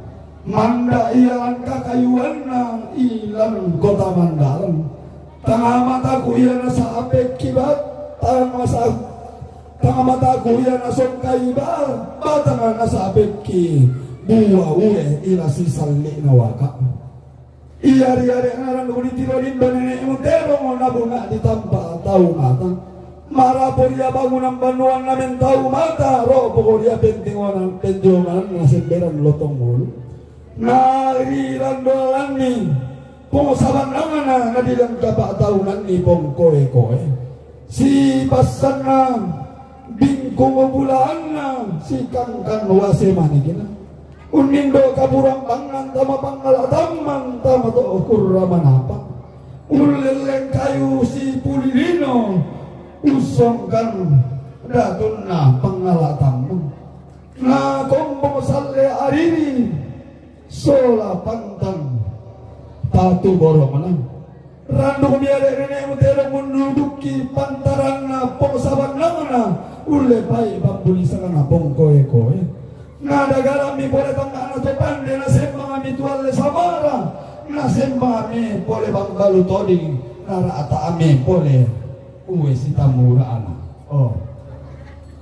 Manda ia lan kakayuanna ilan kota mandalan. Tanga mataku ia nasapekki bat, tanga masa-, tanga mataku ia nasongkai bat, batanga nasapekki bua ue ila sisalli'na waka. Iya ri ade'na randu ditiro lindo nenekmu tebongo nabunga ditampa tau mata. Marapo ria bangunan banuanna mentau mata, ro'poko ria pentingonan, pentingonan nasemberan lotong mulu. Na ri rando alanni, pong sabannangana na dilengkapa taunanni pong koe-koe. Si passanna bingkung bulaanna, si kangkan wase manigina. Unnindo kaburang bangngan tama pangngala tammang tama to kurra manapa. Ullelleng kayu si puli lino, ussongkan datunna pangngala tammang. Na kombong salle ariri, sola pantang patu borongna. Randuk mi ade nenekmu tedong mundudukki pantaranna pong sabannangna, ulle pai pambulisangna pong koe-koe. Na dagarammi pole tangngana to pande, nasemmangmi tu alle samara, nasemmangmi pole bambalu toding, na ra'ta'mi pole ue sitamurana. Oh.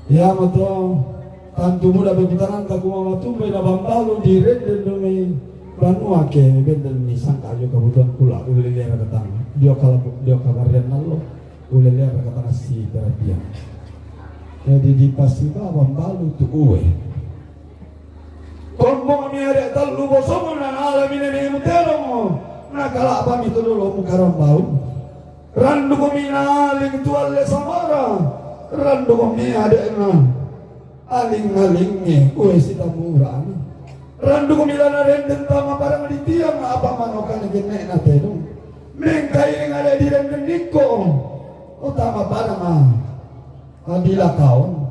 Iamoto tantu muda peputaranna kumama tumbai na bambalu di rende dumi Banua ke benden ni sangka jo kabutuhan kula, ulelera katang. Dio kala, dio kabarian nallo, ulelera katang si terapian. Jadi dipasiba bambalu tu ue. Kombong mi ade tallu bosong na alami nene mutero mo. Na kala apa mi tu dolo mukarambau. Randu ko mi naling tualle samara. Randu ko mi ade na. Aling-alingnge, ue Sitamurana. Randu ko mi lana renden tama padang di tiang, apa manokane genne na tedong. Mengkairing ade di renden niko. O tama padang, ah. Adila kaon.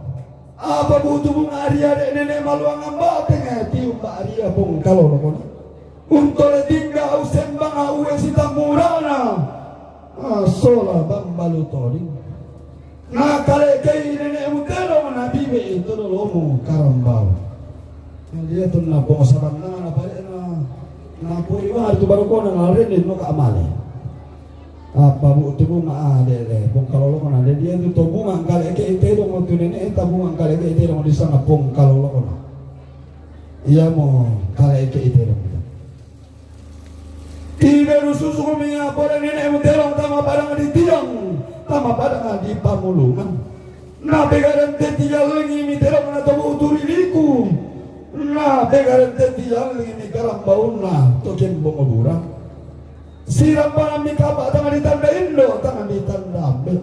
Apa butuh bunga aria de nene maluang amba tenge tium ba aria pong kalolo kona. Untole tingga usembang ue Sitamurana. Ah, sola bambalu toding. Na kale kei nene mutero na bibe itu dolomu karambau. Dia tu na pong sabandang na pale na, na puri wa tu baru kona na rene no ka amale. Apa bu tu bunga ade le pong kalolo kona de dia tu to bunga kale kei tedong tu nene eta bunga kale kei tedong di sana pong kalolo kona. Iya mo kale kei tedong. Tibe rususu ko mi apora nene mutero tama padang di tiang, tama padang di pamulungan. Na pegaran te tiang lengi mi tero na tobu uturi liku. Na pegaran te tiang lengi mi karambauna token bongobura. Siram pangan mi kapa tangan di tanda indo, tangan di tanda ambe.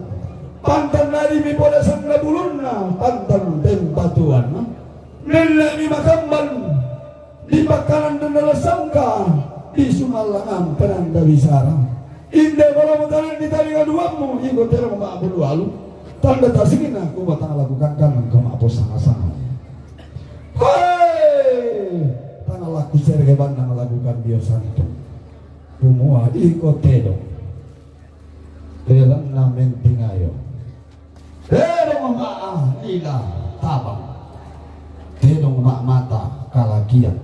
Pantan nari mi pole sanda bulunna, pantan tempatuanna. Nelle mi makamban. Di pakkanan dendala sangka, di sumallangan penanda bisara. Inde bala mutanen di tali kaduammu, iko tero ma bulu alu. Tanda tasingina, ku batang laku kangkang, engkau ma posanga-sanga. Hei! Tanga laku serge bandang laku kambio santu. Kumua iko tedo. Elanna mentingayo. Tedong ma lila tabang. Tedong ma mata kalakian.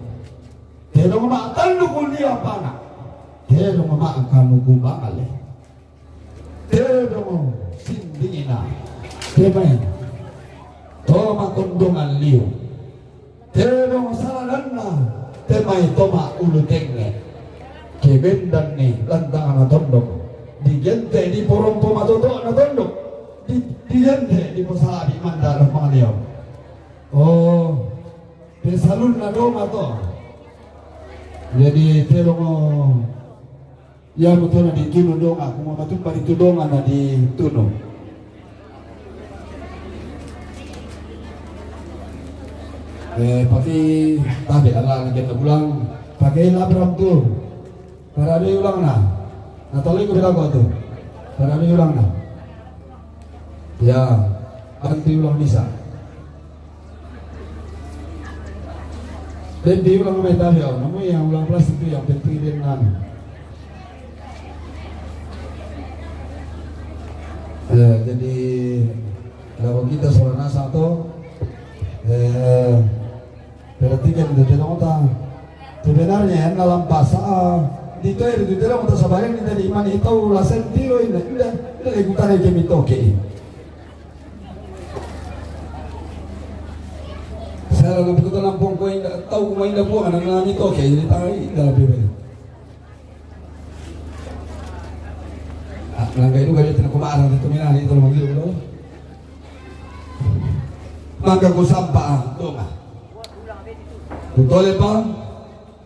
Tedong ma tandu kulia pana. Tedong ma kanuku bangale. Tedong sindina. Temai. Toma kondongan liu. Tedong saladanna, temai toma ulu tenge. Kebendan ni lantangana tondok. Digente di porompo matoto na tondok. Di, digente di posabi manda na pangaleo. Oh, pesalun na doma to. Jadi tedong Iya, mutona di tunu donga, aku mau matumpa di tu donga na di tunu. Eh, pakai tabe ala na kita pulang, pakai labram tu. Para be ulang na. Na tole ko bela ko tu. Para be ulang na. Ya, anti ulang bisa. Dan dia ulang metal ya, namun yang ulang plastik itu yang penting dia nang. Ya, jadi kalau kita salah nasa to, eh, perhatikan itu tidak otak. Sebenarnya dalam bahasa, ah, di itu itu tidak otak sabarin kita di iman itu lasen tiro ini, tidak, tidak ikutan aja mitoke. Sala na pukuta na pongko inda, tau kuma inda puang, na, na mitoke, jadi tangai inda la bebe. Ah, langkai duka dia tena kuma arang itu mina, itu lo manggil lo. Maka ku sampa, ah, donga. Ku tole pa,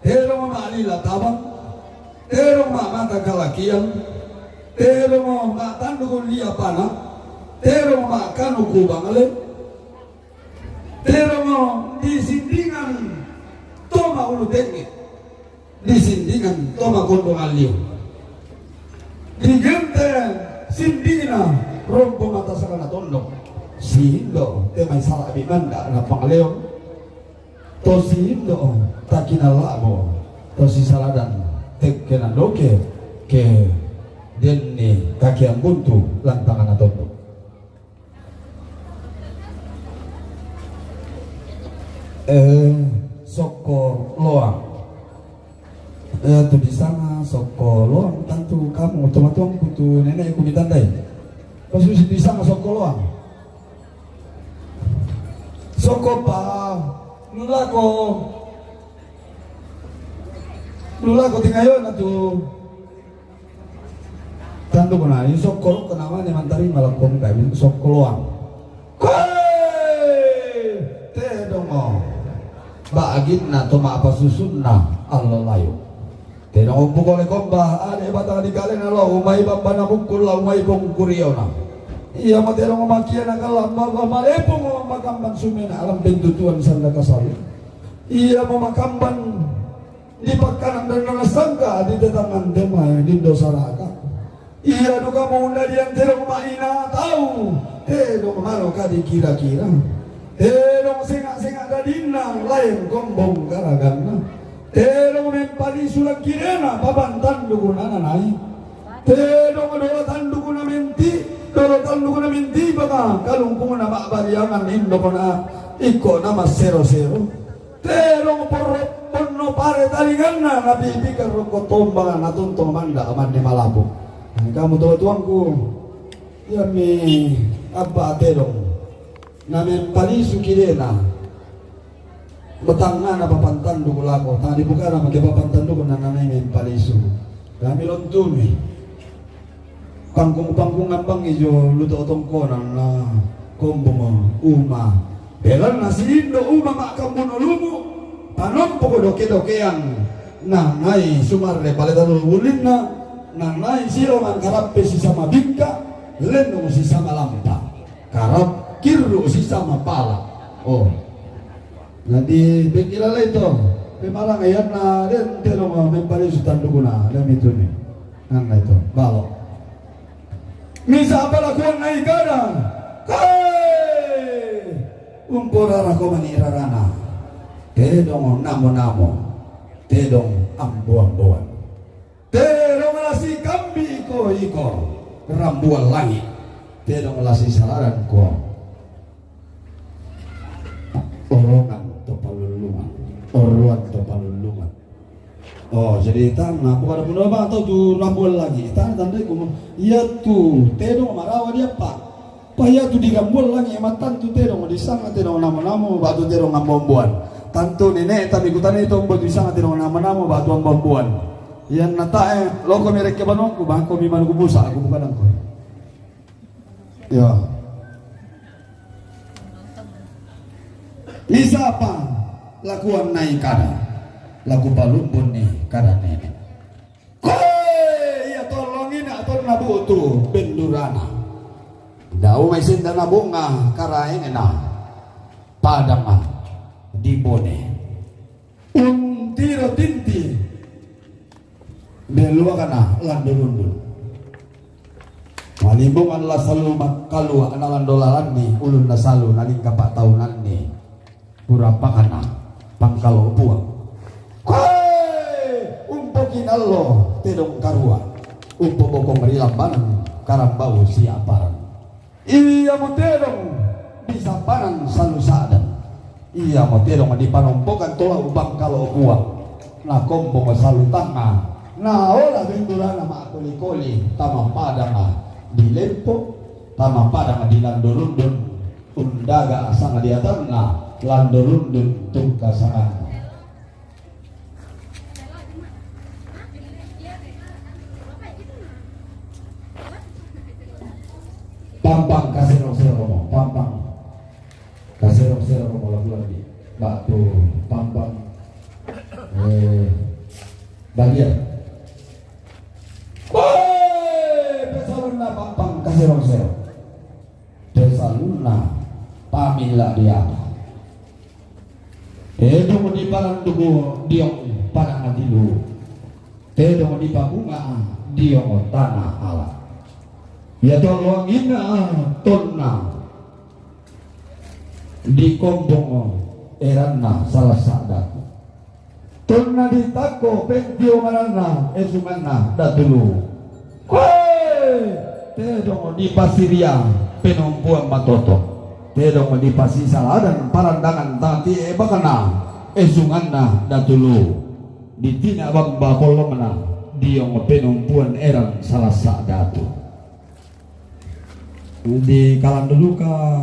Tedong ma lila tabang, tedong ma mata kalakian, tedong ma tandu kulia pana, tedong ma kanuku bangale, tedong ma di sindingan toma ulu tenge, di sindingan toma kondongan liu. Digente sindina rompo mata sakana tondok. Sindo, temai sala bimanda na pangaleon. To si indo, takinalabo, to si saladan, tekkena doke, ke denni, kaki ambuntu, lantangana tondu. Eh, sokko loang. Eh, tu di sana, sokko loang, tantu kamu, tomatuang kutu nenek ku mitandai. Pas di sana, sokko loang. Sokko pa nulako. Dula ko tingayo na tu tandu ko na, yung sokko ko na mani mantari malakong kayo, sokko loang. Koe! Tedong o. Ba agit na to mapasusun na alalayo. Tedong o bukole komba, ade batang di kale na lo, umay bamba na bukul la, umay pong kurio na. Iya mo tedong o makia na kalam, ba malepong o makamban sumena, alam bentutuan sanda kasali. Iya mo makamban di pakanan dan na sangka, di tetangan temay, di dosa raka. Iya duka mo unda diyan tedong maina tau, tedong malo ka di kira-kira. Tedong senga-senga dadinna, lain kombong garaganna. Tedong mempali sulang kirena, papan tandu kunana nai. Tedong dolo tandu kuna menti, dolo tandu kuna menti, baka kalungkung na mak bariangan indo kona, iko nama sero-sero. Tedong porro ponno pare talinganna, na pipikar rokko tombang, na tontong manda, mande malapo. Nah, kamu to tuangku, iya mi abba tedong. Na mempalisu kirena. Betangna papan tandu lako. Tadi bukana make papan tandu na nanai mempalisu. Kami lontumi. Pangkung-pangkung ngambang ijo luto tongkonan na kombong uma. Belan na si indo uma mak kambuno lumu. Panompo ko doke-dokean. Na nai sumarre pale talu ulinna. Na nai siro mangkarappe sisama bingka. Lennung sisama lampa. Karap kirru sisama pala. Oh. Jadi, bekilalai to. Pemarang ayan na den telo ma mempali sutan dukuna. Dan itu ni. Nang itu. Balo. Misa apa lakuan naik kada? Kai! Umpora rako mani rarana. Tedong namo-namo. Tedong ambo-amboan. Tedong lasi kambi iko-iko. Rambuan langit. Tedong lasi salaran ko. Orongan to palulungan. Oruan to palulungan. Oh, jadi tana, bukan ada pun apa atau tu rambuan lagi. Tana tanda iku. Iya tu, tedong marawa dia, Pak. Pa iya tu di rambuan lagi, matan tu tedong di sana, tedong namo-namo, batu tedong ambo-amboan. Tantu nenek tapi kutana itu ambo di sana, tedong namo-namo, batu ambo-amboan. Iya nata eh, loko merek ke banongku, bangko mi manuku busa, aku bukan angko. Ya. Misa apa lakuan nai kada? Laku palumbun ni kada nenek. Koe, iya tolong ina tonna butu bendurana. Dau mai sendana bunga karaengena. Padanga di bone. Untiro tinti. Beluakana lando lundun. Malimbungan la salu makkalua na lando lalanni, ulun na salu na lingka pataunanni. Purapakana pangkalo puang. Koe! Umpo kinallo tedong karua. Umpo bokong rilambanan karambau siaparan. Iya mo tedong di sapanan salu sadan. Iya mo tedong di panompokan tola ubang kalo kuang. Na kombong salu tanga. Na ola bendurana makoli-koli tama padanga di lempo, tama padanga di lando lundun. Undaga asang di atanna lando lundun tungka sanganna. Pampang kasero-sero mo, pampang kasero-sero mo lagu lagi. Batu pampang eh bagian. Woi, pesalunna pampang kasero-sero. Pesalunna pamilla diata. Tedong di paranduku diong padang atilu. Tedong di pabunga diong tanah ala. Ya tolong ina tonna di kombong eranna salah sadaku. Tonna di tako pentio mananna esunganna datulu. Koe! Tedong di pasiria penompuan matoto. Tedong di pasisaladan parandangan tati ebakana esunganna datulu. Di tina bamba polongna diong penompuan eran salah sadatu. Di kalando duka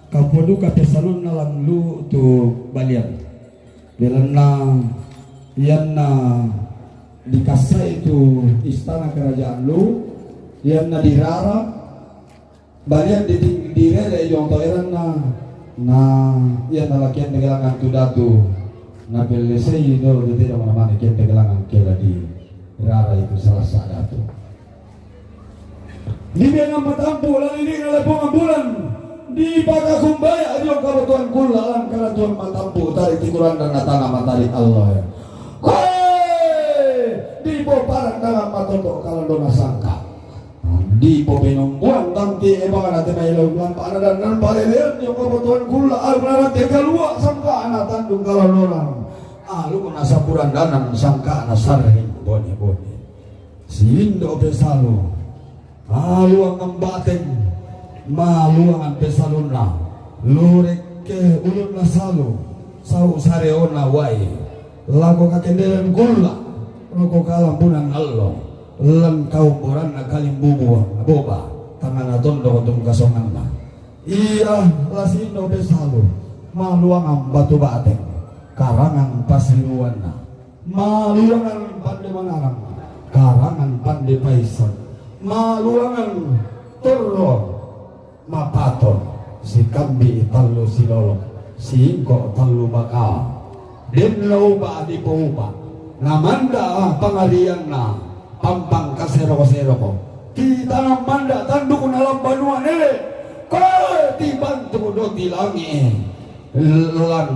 kapua duka pesalunna langlu tu balian. Belanna ianna Dikassai tu istana kerajaan Luwu, iyanna dirara, balian di, direre jong toeranna, na iyanna lakian degelangan tu datu, napellesei dolo tete dong namane kian degelangan kela dirara itu salah sa datu. Dibengang matampu' lan idi'na lepongan bulan, dipakakumbaya' dio kabutuhan kulla' lan karatuan matampu' tarik tikuranda na tanga matarik Allah. Koe dipoparandangan matoto' kalandona sangka', dipopenungguan tanti ebangana te mai laum lampa'na dan nan palelean dio kabutuhan kulla' alunana te kalua' sangka'na tandung kalandona aluna sapurandanan sangka'na sarring bone-bone. Siindo' pesalu, maluangan bateng, maluangan pesalunna, lurekke ulunna salu, sau' sareona uai, lako kakendelan kulla', lako kalambunan allo, lan kaumburanna kalimbubu boba, tangngana tondok tungkasonganna. Ia la siindo' pesalu, maluangan batu bateng, karangan pasiruanna. Maluangan pande manarang, karangan pande paisang, maluangan torro mapaton, sikambi' tallu silolo, siingko' tallu baka. Den nauba' dipouba', namanda' pangarianna pampang kaseroko-seroko. Titanang manda' tandukna lan banua nene', koe tibantu doti langi' lan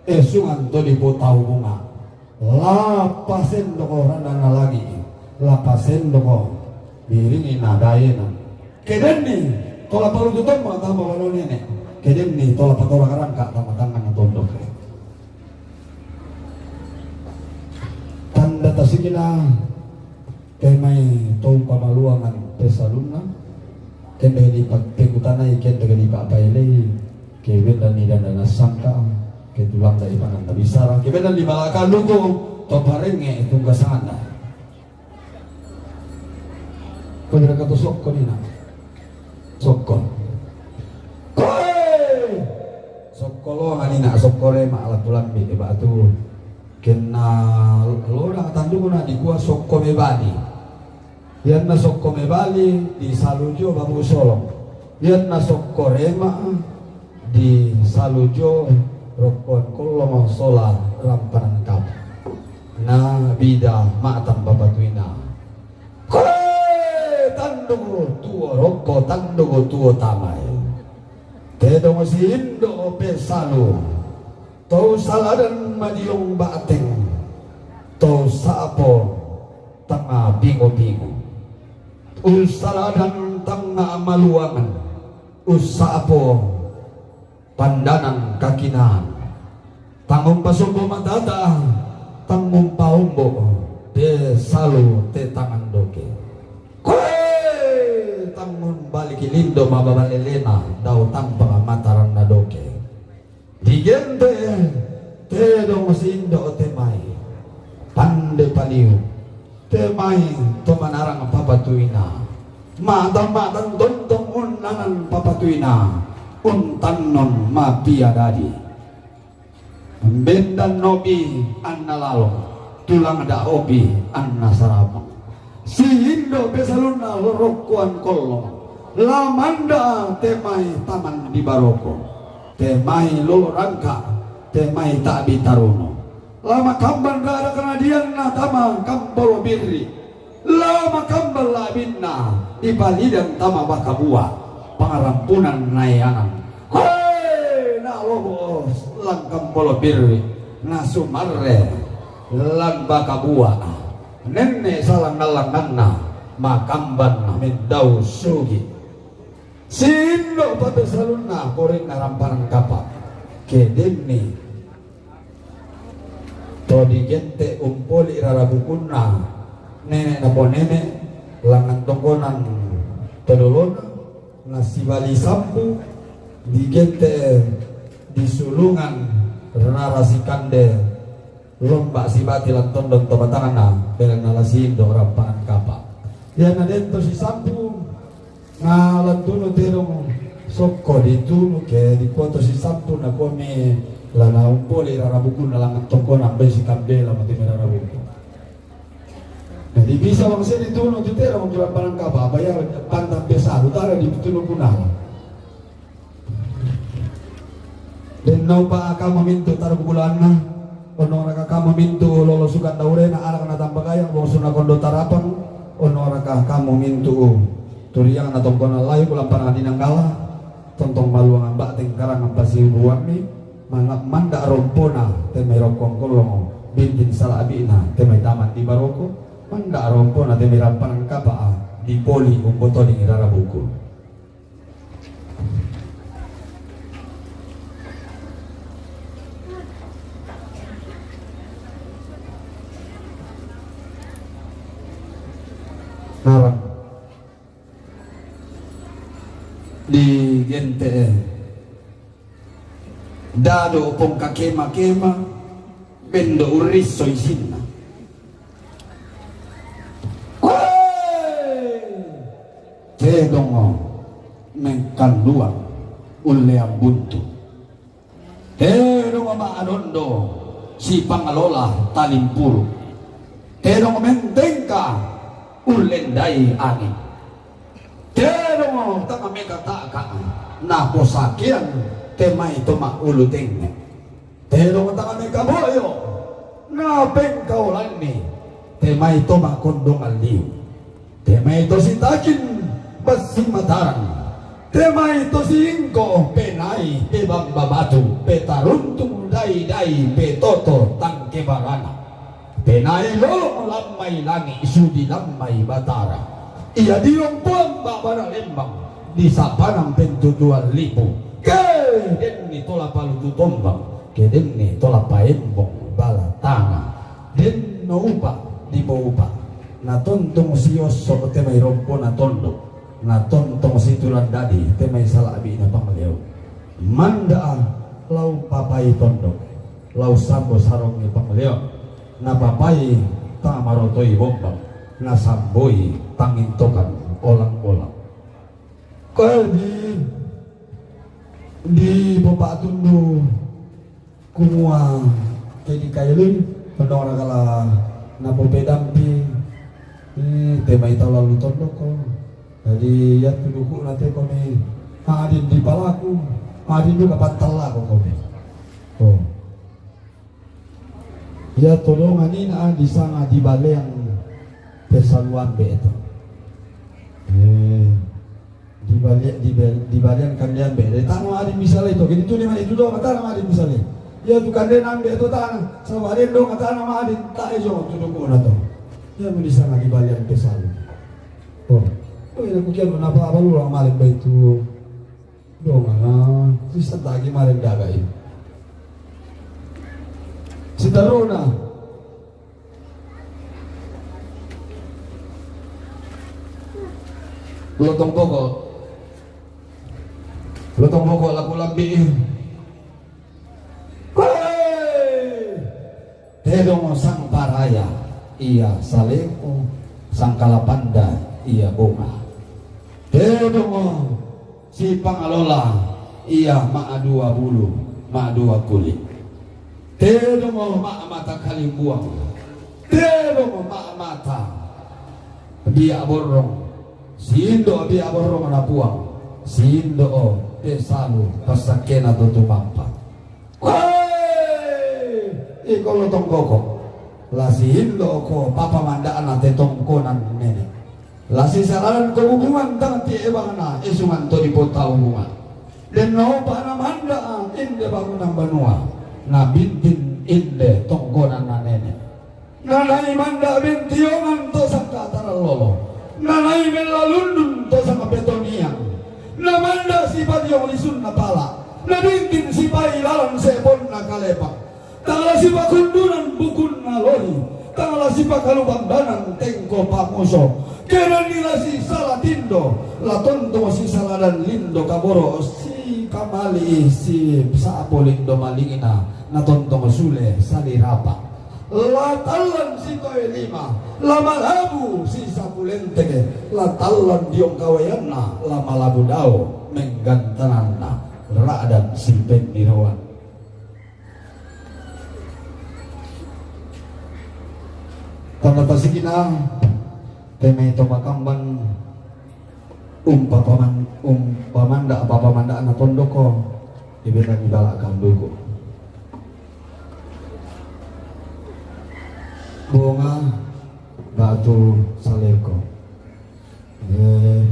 esungan to dipotau bunga'. La pasendoko randanna langi', la pasendoko biringina daena. Kedenni tola palutu tomma tama banua nene', kedenni tola patora karangka' tama tangngana tondok. Tanda tasikna te mai to umpamaluangan pesalunna, kende dipakkutanai, kende dipa'paelei, ke bennani dandana sangka', ke tulang dari pangan nabisara, ke bennani malaka luku, to parengnge tunggasanna. Ko bira kato sokko nina. Sokko. Koe! Sokko lo nganina, sokko rema' la tulambi' batu. Kenna lona tandukna dikua sokko mebali. Iyanna sokko mebali disalu jo babu solong. Iyanna sokko rema' disalu jo rokkoan kollong sola rampanan kapa. Na bida ma'tang papatuina. Koe tanduk tuo rokko, tanduk tuo tamae. Tedong siindo' pesalu. To saladan madilong bateng, to sa'po tanga bingo-bingo. Ussaladan tanga maluangan, ussa'po pandanang kakinaan. Tang umpasombo matata, tang umpaombo pesalu te tangan doke. Koe tang umbaliki lindo mababalelena dao tampang mataranna doke. Digente' tedong siindo' te mai pande paliu, te mai to manarang papatuina. Ma'tang-ma'tang tontong unnanan papatuina, untannon mapia dadi. Bendan nobi anna lalong, tulang da'obi anna saramang. Siindo' pesalunna rokkoan kollong, la manda' te mai taman di baroko, te mai lolo rangka', te mai ta'bi taruno. La makamban rara kanadianna tama kambolo birri, la makamban la'binna dipalidang tama baka bua, pangarampunan naeanan. Koe na lobo' lan kambolo birri, na sumarre lan baka bua. Nenne' salang-allanganna makamban mendau sugi. Siindo' papesalunna korinna rampanan kapa'. Kedenni to digente' umpoli' rara bukunna nene' naponene' langngan tongkonan todolona, nasibali sampu digente' disulungan rara sikande lomba sibati lan tondon to batangna, belanna la siindo' rampanan kapa'. Iyanna den to sisampu, na lan tunu tedong sokko ditunu ke dikua to sisampu, nakuami la naumpoli' rara bukunna langngan tongkonan bai sikambela mate mai rara buku. Jadi bisa bang sini tunu tu tera bang tulang panang kapa apa ya pantang biasa tu tara di tunu punala. Den naupa kama mintu taru kubulanna, ono raka kama mintu lolo sukan daurena anak na tambagayang bong suna kondo tarapang, ono raka kama mintu turiang na tongkona layu kulampanang dinanggala, tontong maluang ambak tengkarang ampasi buanni, manga-, manda rompona temai rokong kolongo, bintin sala abina temai taman di baroko, manda rompona temai rampanang kapa di poli umbotoni rara buku. Narang di gente dado pong kakema-kema bendo uriso isinna. Tedong mengkanduang uleang buntu. Tedong maadondo si pangalola talimpuru. Tedong mentengka ulendai angin. Tedong tanga mekataka na posakian temai toma ulu tenge. Tedong tanga mekaboyo na pengkaolanni temai toma kondongan liu. Temai to si takin basing matarang. Temai to si ingko penai pebamba batu petaruntung dai-dai petoto tangke barana. Penai lolong lammai langi sudi lammai batara. Ia dilompoan babara lembang di sapanang pentutuan lipu. Ke denni tola palutu tombang, ke denni tola paembong bala tana. Denno upa di boupa. Na tontong siosso temai rompo na tondo. Na tontong situlan dadi temai sala abina pangleo. Manda lau papai tondo. Lau sambo sarong ni pangleo. Na papai tang marotoi bombang. Na samboi tangintokan olang-olang. Kalbi di popatundu kumua kedi kaili pendong ragala na popedampi. Temai tau lalu tondoko. Jadi ya tuduku nate komi adin di palaku adin juga pantal lako komi. Oh. Ia tolongan ina di sanga di balean pesaluan be itu. Eh, di bale-, di bal-, di balean kandean be. Dari tanah adi misalnya itu. Jadi tu lima itu doang tanah adi misalnya. Ia tu kandean be itu tanah. Sama ada dong tanah adi tak ejo tu dong kona tu. Ia mau di sanga di balean pesalu. Oh, oh ini aku kira kenapa apa lu orang malam baik tu. Dongana, sisa tagi maring dagai. Sitaruna. Lotong poko. Lotong poko laku lambi. Tedong sang paraya ia saleko, sang kalapanda ia bonga. Tedong si pangalola ia maadua bulu, maadua kulit. Tedong ma mata kalimbuang. Tedong ma mata bia borong. Sindo bia borong na puang. Sindo o te salu pasakena tutu mampa. Woi, iko lotong koko. Lasi indo ko papa mandana te tongkonan nene. Lasi salalan ko hubungan tang ti ebangna esungan to di pota hubungan. Den no pana manda inde bangunan banua. Na bintin inde tongkonan na nene. Nanai manda bentiongan to sangka taralolo. Nanai melalundun to sangka petonian. Na manda sipadiong lisun na pala. Na dingkin sipai lalan sepon na kalepa. Tangala sipakundunan bukun na loli. Tangala sipakalubambanan tengko pamuso. Kena nila si sala tindo. La tonto si saladan lindo kaboro si kamali si sapo lindo malingina. Na tonto sule salirapa. La tallan si toe lima, la malabu si sapulenteke, la tallan diong kawayanna, la malabu dao menggantananna, ra'dan si penniroan. Tanda tasikina. Te mai to makamban umpapaman-, umpamanda, apa pamandana tondoko, ibe tani bala kanduku. Bonga batu saleko. Eh.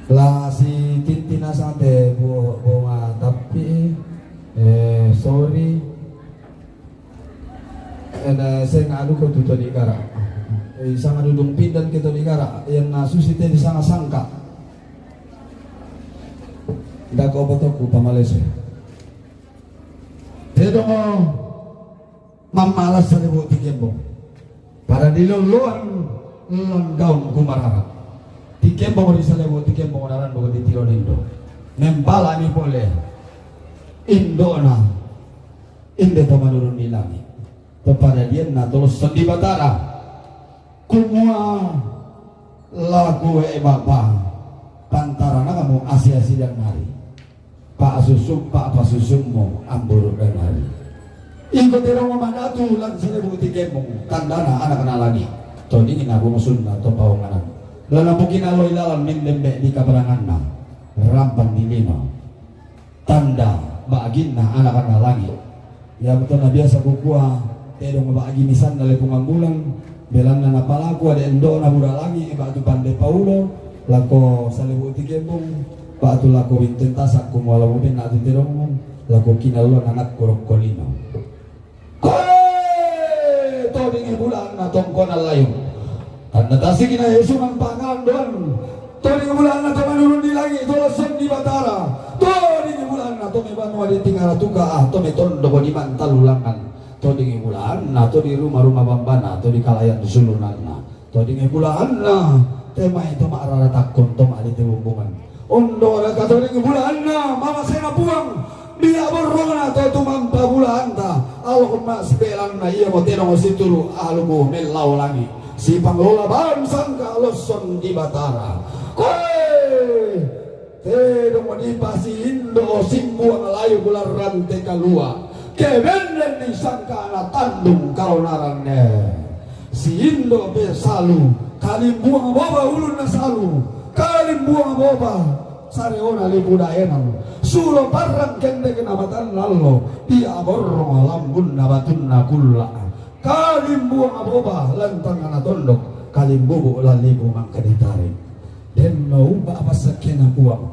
La si tintina sate bu-, bonga tapi, eh, sorry. Ena seng anu ko tu toni gara. Eh, sanga dudung pindan ke toni gara. Yang na susi te di sanga sangka. Dako botoku pamalese. Te dongo mamalas salebu Tikembong. Pada di loloan lan gaun kumarara. Tikembong di salebu Tikembong naran do di tiro nindo. Nembala ni pole. Indona. Inde to manurun di langit. To pada dienna toloson di Batara. Kumua laku e bapa. Pantarana kamu asi-asi dan hari. Pak susum, pak apa susummu amburu dan hari. Iko te dongo madatu lan salebu Tikembong. Tandana anak na lagi. Todingin aku musunna to paunganan. Lana mungkin aloi lalan mindembe di kabaranganna. Rampan di lino. Tanda ba'ginna anak-anak langit. Ya betul na biasa kukua, tedong ba'gi misanna lepungan bulan, belanna napalaku ade endona bura langit, ba'tu pande Paulo, lako salebu Tikembong, ba'tu lako binten tasak kumuala mubin na tu tedong, lako kinalluan anakku rokko lino. Koe, todingi bulanna tongkonan layuk. Tanda tasiki na Yesu manpangalan doan. Todingi bulanna to manurun di langit, toloson di Batara. Todingi bulanna to me banua di tingara tuka, ah, to me tondoko di mantalulangan. Todingi bulanna to di rumah-rumah bambana, to di kalayan sulunanna. Todingi bulanna, te mai to ma'rara takkon to ma'dite bumbungan. Ondo raka todingi bulanna, mamasena Puang, dia borrona to tumampa bulanta, alokna sibelanna ia mo tenong situru alumu mellau langi. Sipanglola ban sangka losson di Batara. Koe! Tedong dipasiindo simbuang layu bulan rante kalua. Kebenden ni sangkana tandung kalonaranne. Siindo pe salu, kalimbuang boba ulunna salu, kalimbuang boba sareona lipu daenang. Sulo parrang kendek na matan lallo, dia borrong lambunna batunna kulla. Kalimbuang boba lantangana tondok, kalimbubu lalipu mangka ditarik. Denno uba apa sakkena Puang.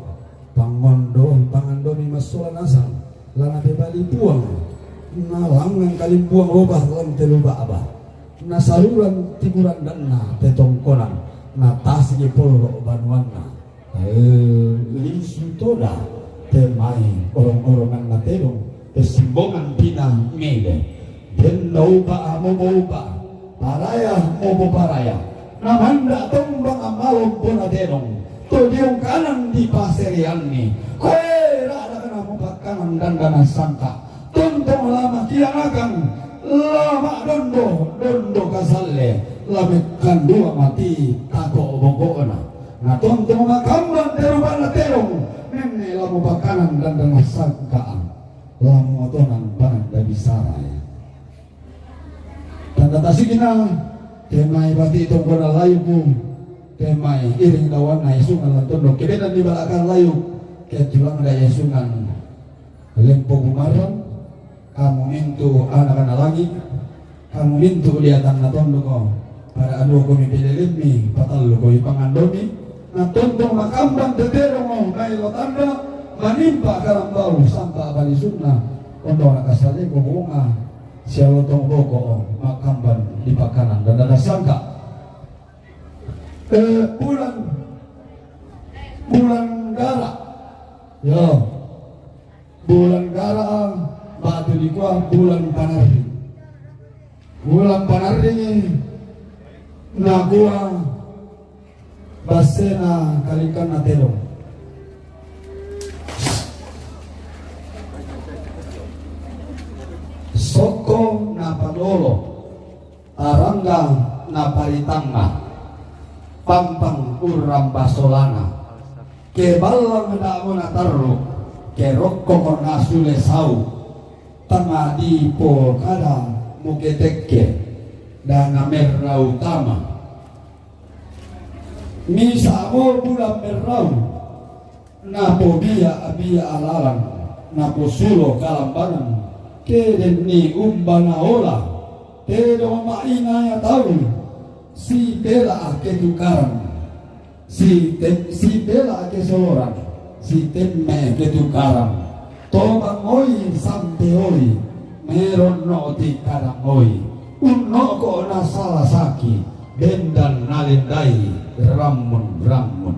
Pangondo, pangandomi massola nasang, lana pebali Puang. Nalangngan kalimbuang boba lan telu ba'ba. Nasaluran tiburan danna tetongkonan, natasigi pollo banuanna. Eh, lisu toda, temai orong-oronganna tedong, pesimbongan pina mele. Denno uba amo mo uba, paraya mo mo paraya. Namanda tombang ammalompo na tedong, to diungkanan di paserianni. Koe rada kana mo pakkanan dandana sangka. Tontong lama kianakan, lama dondo, dondo kasalle, lama kandua mati tako bokona. Na tontong makamban terubana terong, nenne lamo pakkanan dandana sangka. Lamo otonan pananda bisara ya. Tanda tasikina, temai bati tongkona layuku, temai iring dawanna isungan lan tondok. Kebenan di balakan layu, ketulang da isungan. Lempo kumarang, kamu mintu anak-anak langit, kamu mintu liatanna tondoko, pada aduo komi pelelemmi, patallu komi pangandomi, na tontong makamban teterongo, nailo tanda, manimpa karambau, sampa balisunna, ondo nakasaleko bonga, sialotong boko, makamban di pakanan, dan ada sangka. Eh, bulan, bulan gara, yo. Bulan gara batu dikua bulan panarri. Bulan panarri nakua basena kalikanna telo. Sokko napadolo. Tarangga naparitangnga, pampang urramba solana, ke ballang da'mo natarru, ke rokkoko nasule sau, Tama di pokada muketekke dana merrau tama. Misa mo bulan merrau, napobia-bia alalan, naposulo kalambanan, kedenni umbana ola, tedong ma'inaya tau, sipela ketukaran. Site-, sipela kesoloran, sitemme ketukaran. Tobangoi sampeoi, meronno tikadangoi. Unnoko nasalasaki, bendan nalendai rammun-rammun.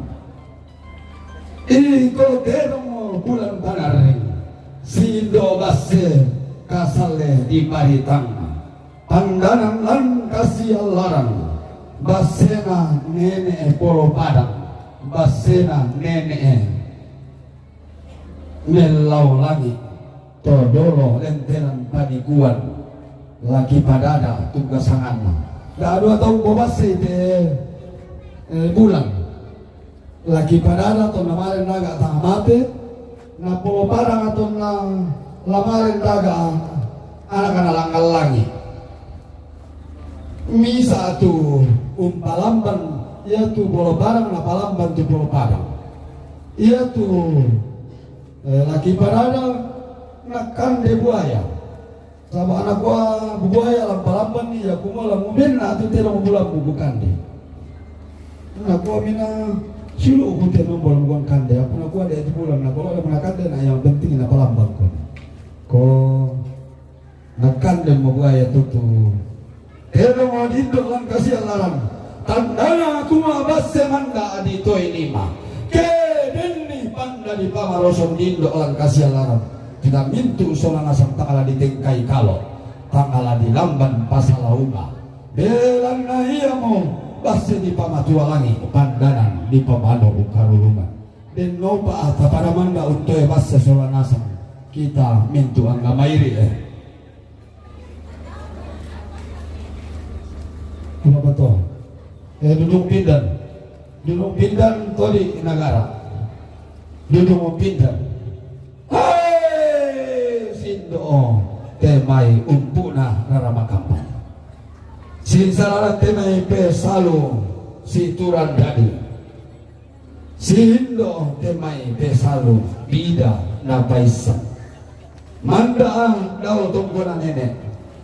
Iko tedong bulan panarring, sindo basse kasalle di paritangna. Pandanan lan kasiallaran, bassena nene'e polo padang, bassena nene'e mellau langi, to dolo lentenan panikuan, laki padada tugasanganna. Da'dua tau pobassei te, eh, bulan. Laki padada tonna male ndaga tang mate, napolo padang tonna la male ndaga anakna langngallangi. Misa tu umpalamban, iatu polo padang napalamban tu polo padang. Iatu, eh, laki padada nakkande buaya. Saba' nakua buaya lampa-lampanni, iya kumua la mubenna tu tedong bulan mukukande. Nakua mina siulu' kute membo la mukukande, apa nakua de' tu bulan, nakua la mukukande, na yang penting napalambanko. Ko nakkandemmo buaya tutu. Tedong dindo' lan kasiallaran. Tandana kumua basse manda' ditoi lima. Kedenni panda dipamarosong dindo' lan kasiallaran. Kita mintu' sola nasang tangala ditengkai kalo, tangala dilamban pasala uba. Belanna iamo basse dipamatua langi, pandanan dipamalo karurungan. Dennopa tapada manda' untoe basse sola nasang. Kita mintu' angga mairi, eh. Apa to? Eh, dudung pindan. Dudung pindan todi nagara. Dudung pindan. Hai, sindo te mai umpu'na rara makamban. Sinsalaran te mai pesalu situran dadi. Sindo te mai pesalu bida napaissan. Manda'a dao tongkona nene',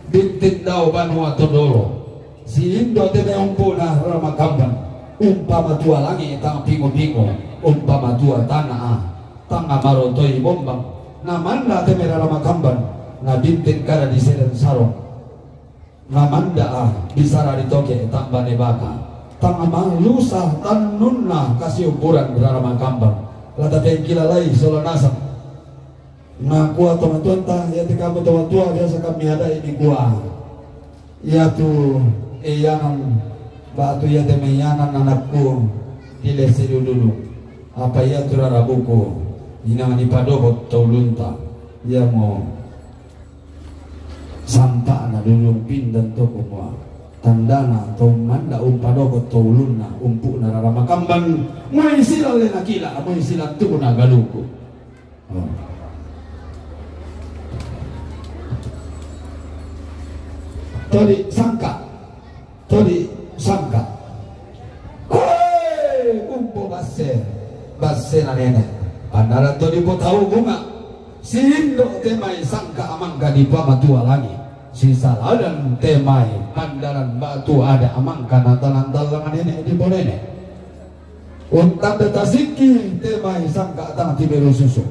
bintin dao banua tondolo. Sindo te mai umpu'na rara makamban, umpamatua langi' tang pingo-pingo, umpamatua tana'a tang marotoi bombang. Na manda' te mai rara makamban, na bintin kada di sedan sarong. Na manda'a bisara ditoke' tang bane baka, tang malusa tannunna kasiuburan rara makamban, la tapengkilalai sola nasang. Nakua tomatuanta, iate kamu tomatua biasa kami ada'i nikua, iatu iyanan ba'tu iate maiyanan anakku dilesse dudulu, apa iatu rara buku inang dipadoko' to ulunta, iamo sampa'na dudung pindan to kumua, tandana to manda' umpadoko' to ulunna umpu'na rara makamban, moi silalle nakila', moi silattu'na galuku. Oh. Todi sangka. Todi sangka. Koe umpo basse, bassena nene'. Pandaran todi potau bunga. Sindo te mai sangka amangka dipamatua langi'. Sisaladan te mai pandaran ba'tu ada amangka natanan tallang nene' diponene'. Untanda tasikki te mai sangka tang tiberu susu.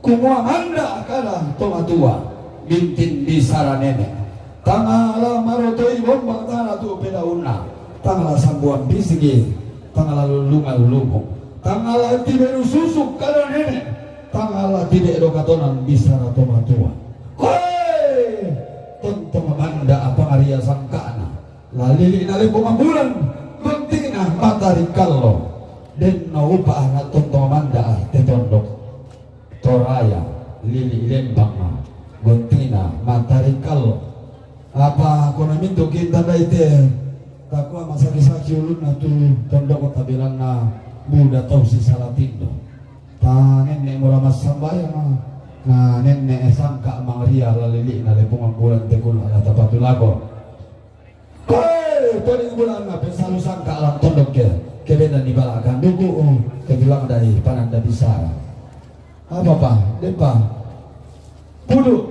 Kumua manda' kada tomatua, bintin bisara nene'. Tangala marotoi bombang tana tu pedaunna, tangala sambuan bisigi, tangala lullungan lumu, tangala tiberu susu kada nene', tangala tibe' dokatonan bisara tomatua. Koe tontong manda' apa ngaria sangkana. Lalili' nalembo mabulan, gontingna matari kallo. Denno upa' na tontong manda' te tondok. Toraya, lili' lembang, gontingna matari kallo. Apa kona mintu' kintandai te, takua masaki-saki ulunna tu tondok tabelanna buda tau sisala tindo. Tanenne'mo la massambayang, Na nenne' e sangka' mangria lalili'na lepungan bulan tekun ala tapatulako. Koe toding bulanna pesalu sangka' lan tondok ke, kebenan ni bala kanduku, kebilang dai pananda bisara. Apa pa? Depa. Pudu.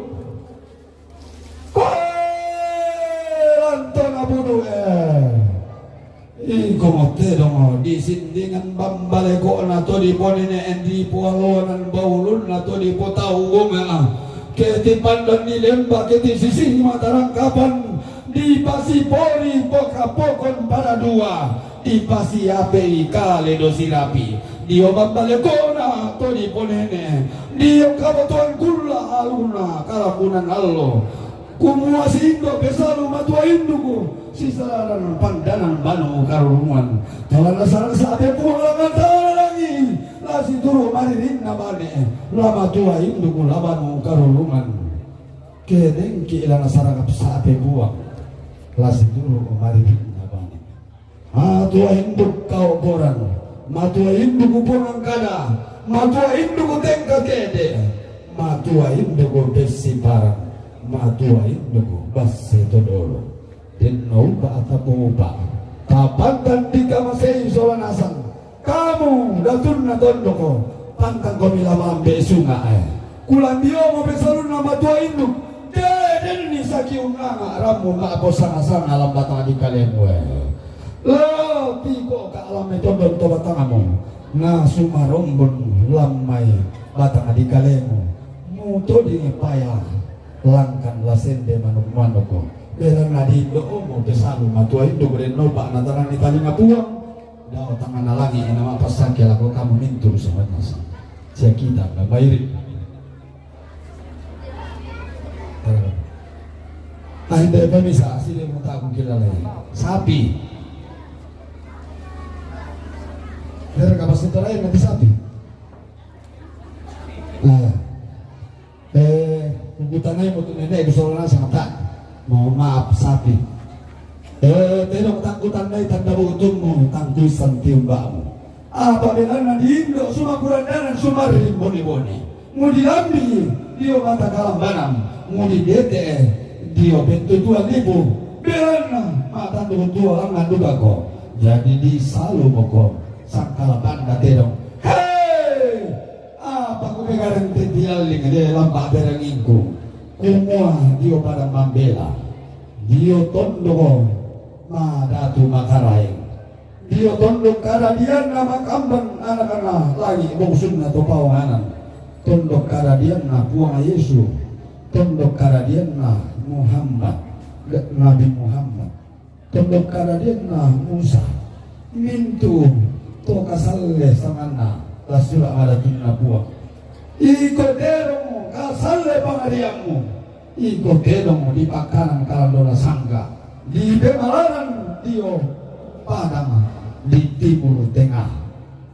Koe lantona budu e. Iko mo tedong disindingan bambaleko'na to diponene'en dipoalonan baulunna to dipotau bonga. Keti pandan di lemba keti sisih matarangkapan dipasipori pokapokon pada dua dipasiapei kale do sirapi. Dio bambaleko'na to diponene dio kabotoan kulla aluna kalakunan allo. Kumua si indo' pesalu matua induku sisalaran pandanan banu karurungan. Tolana sarang sa'ape Puang langan tana langi la situru' maririnna bane la matua induku la banu karurungan. Kedengki' la nasarang sa'ape Puang la situru' maririnna bane. Matua induk kaogoran, matua induk buangan kada, matua induk tengka kede, matua induk besi parang, matua induk basse todolo. Denno upa' atapo upa' tapantan dikamasei sola nasang. Kamu datunna tondoko, pantang komi la malambe sunga' e. Kulambiomo pesalunna matua induk, de denni saki unnanga rammu ma'po sanga-sanga lambatang di kalemu e. La tiko ka' lamme tondon to batangamu, na sumarombon lammai batang di kalemu, mutodingi paya langkan la sende manuk-manuko. Belanna di indo'mu pesalu matua induk denno upa' natananni talinga Puang. Dao tangana langi' e na ma'passangke lako kamu mintu' sola nasang. Sia kita na bairi. Ah, inda' pamisa sile mutaku kilalai. Sapi. Dere kapasitorai nanti sapi. Nah. Eh, kukutanai mo tu nene'ku sola nasang ta'. Mohon maaf, sapi. Eh, tedong tangkutandai tanda bu'utummu, tangkuisan tiumba'mu. Apa belanna di indo' sumakurandanan sumarri bone-bone. Mu dilambi dio mata kalambanan, mu didete'e dio pentutuan lipu. Belanna ma'tandu tuo langngan dukako. Jadi disalumoko sangkala banda tedong. Hei! Apa kupegarang te dialling de lamba' berengingku, kumua dio padang mambela, dio tondok madatu makaraeng, dio tondok karadianna makamban anakna langi' bongsunna to paonganan, tondok karadianna Puang Yesu, tondok karadianna Muhammad, Nabi Muhammad. Tondok karadianna Musa, mintu' to kasalle sanganna la sura' madatunna Puang. Iko tedong kasalle pangariammu, iko tedong dipakkanan kalandona sangga', dipemalaran dio padang di Timur Tengah.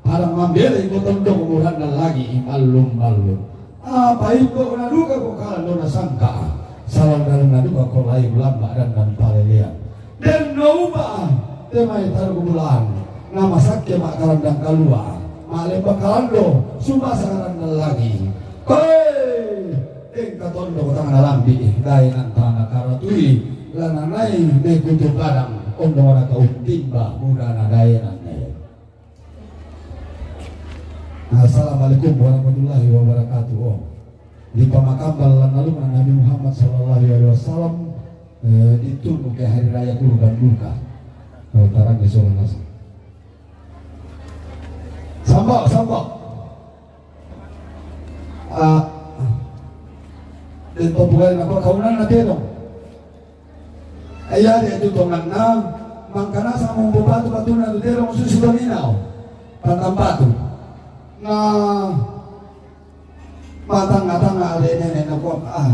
Padang mambela iko tondok muranda lagi' i mallum-mallum. Apa iko na duka ko kalandona sangka', salandanna duka ko lai lamba' dandan palelean. Denno upa' te mai taru bulan, na masakke ma'kalandang kalua', ma'lemba kalando, sumasa kalandang lagi'. Hei! Engka tondok tang nalambi', daenan tang nakaratui, la nanai mekutu padang, ondona kauntimba, mudana daenan ne. Assalamualaikum warahmatullahi wabarakatuh. Oh, di pamakaman lanalung Nabi Muhammad sallallahu alaihi wasallam, eh, ditunu ke hari raya Kurban duka. Oh, tarang di sono nasa. Sambok, sambok. Ah, den papugai napa kaunan na tedong. Iya de' tu tonganna, mangkana samumbu batu-batunna tu tedong susi tominau. Pantang batu. Na matanga-tanga ale nene na kuat ah.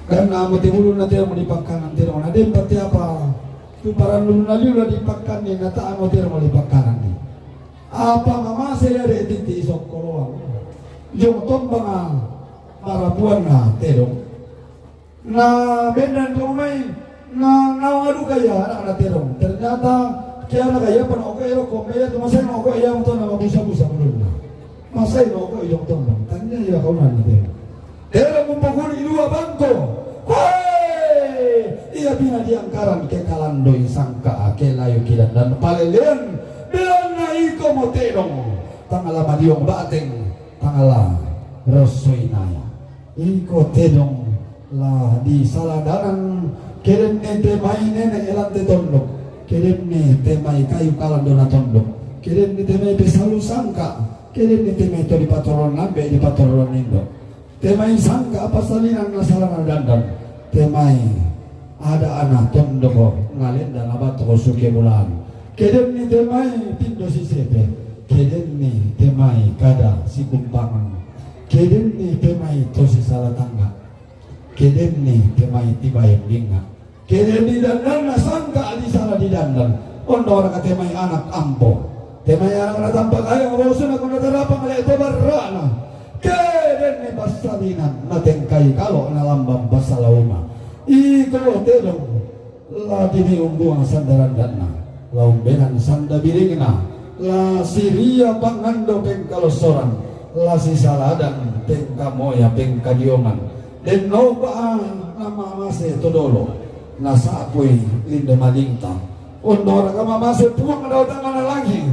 Dan na mo tibulun na tedong di pakkanan tedong na den pati apa. Tu parannunna liu la di pakkanni na ta' mo tedong di pakkananni. Apa mamase iya de' titi isokkoloang. Jong tombanga marabuanna tedong. Na bendan ko mai na nawa duka iya anakna tedong. Ternyata kiana ka iya pano ko ero ko mai tu masai no ko iya to na mabusa-busa bulunna. Masai no ko iya to bang. Iya, iya, kau nanya dia. Tedong umpokuli dua bangko. Woi! Iya pina diangkaran ke kalandoi sangka ke layu kidan dan palelean. Belana iko mo tedong. Tangala madiong bateng. Tangala rosoi naya. Iko tedong la di saladanan. Keden ni temai nene elante tondok. Keden ni temai kayu kalandona tondok. Keden ni temai pesalu sangka. Keden ni temai to di patoron lambe di patoron indo. Temai sangka apa salinan na salana dandan. Temai ada ana tondoko ngalenda na batoko suke bulan. Keden ni temai pindo si sepe. Keden ni temai kada si kumpangan. Keden ni temai to si salatangga. Keden ni temai tibayang dinga. Kede di dandan na sangka di sala di dandan. Ondo ora ka temai anak ampo. Temai anak na tampa kaya nga bosuna kuna tarapa ngale to barana. Kede ni pasalinan na tengkai kalo na lambang pasala uma. Iko tedong la di ni umbuang sandaran danna. La umbenan sanda biringna. La siria pangando pengkalosoran. La sisaladan pengkamoya pengkadioman. Denno ba nama mase todolo. Nasapui linde malinta. Ondora kama mase puang dau tangana lagi.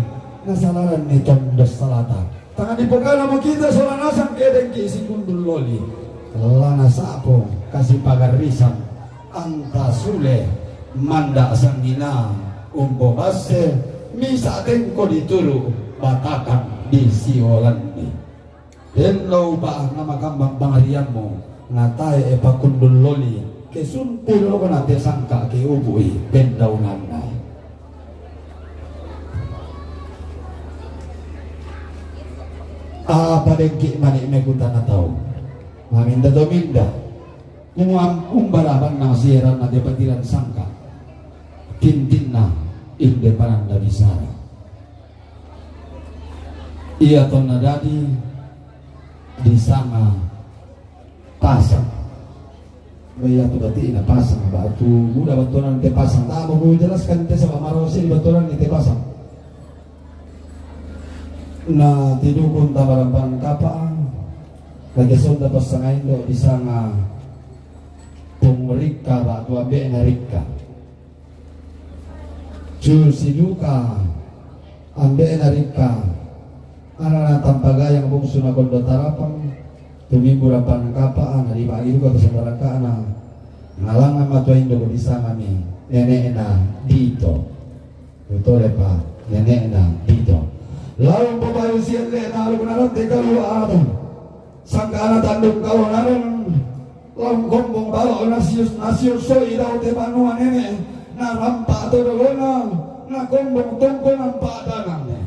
Nasalaran ni tondos salata. Tangan di pekana mo kita sola nasang kedeng ki si kundul loli. Lana sapo kasi pagarisan. Anta sule manda sangina. Umpo basse misa tengko dituru batakan di siolandi. Denno upa na makambang pangarianmu, na tae e pakundul loli, ke sumpu loko na te sangka ke ubui pendaunanna. Apa dengki mani mekuta na tau. Maminda to minda. Umuam umbaraban na sieran na te patiran sangka. Tintinna inde pananda bisara. Iya tonna dadi di sanga pasang. Ba iya tu bati na pasang, ba tu muda batuanan te pasang. Tama ku jelaskan te sama marosi di batuanan ni te pasang. Na tidukun tabarapan kapa. Lagi sonda pasang indo di sanga pung rikka ba tu ambe na rikka. Cu siduka ambe na rikka. Ana na tampagayang bungsu na kondo tarapang. Tumimbu rapan kapa ana di bagi duka to sambarangkana. Ngalangan matua indo ko disangami nene'na dito. Utole pa nene'na dito. Lalu pabayu sielle na alu na rante kalua atu. Sangkana tandung kalo narun. Laung kombong balo na sius, na sius soi dau te banua nene, na rampa to dolona, na kombong tongkonan padananne.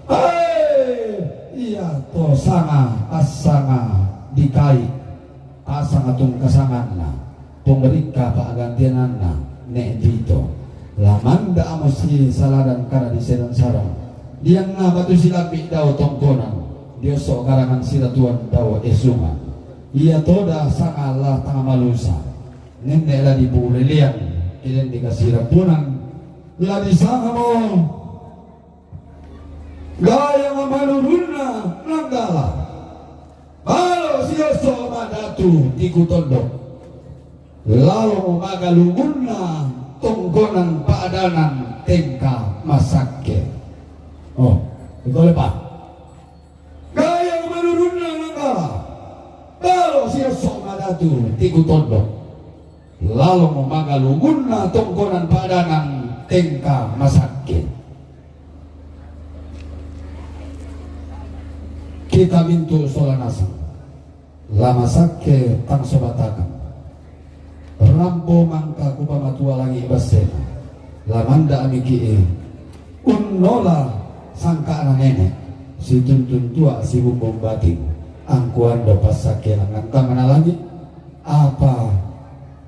Hai, iya to sanga, assanga dikai, asanga tungkasanganna, punggerikka pa'gantiananna, ne dito. Lamanda amo si saladan kada di sedan sarong. Dianna batu silambi dau tongkonan, diosso karangan siratuan dau esungan. Iya toda sanga la tangamalusa. Nenne la dipulelean, keden dikasirapunan, la disangamo. Gaya manurunna nanggala. Balo siosso madatu tiku tondok. Lalo magalungunna tongkonan pa'danan tengka masakke. Oh, ikole pa. Gaya manurunna nanggala. Balo siosso madatu tiku tondok. Lalo magalungunna tongkonan pa'danan tengka masakke. Kita mintu sola nasang. La masakke tang sobatakan. Rampo mangka kupamatua langi bassena. Lamanda amiki'i. Unnola sangka'na nene. Situntun tua sibumbung bating. Angkuando passakke langan tamana langi. Apa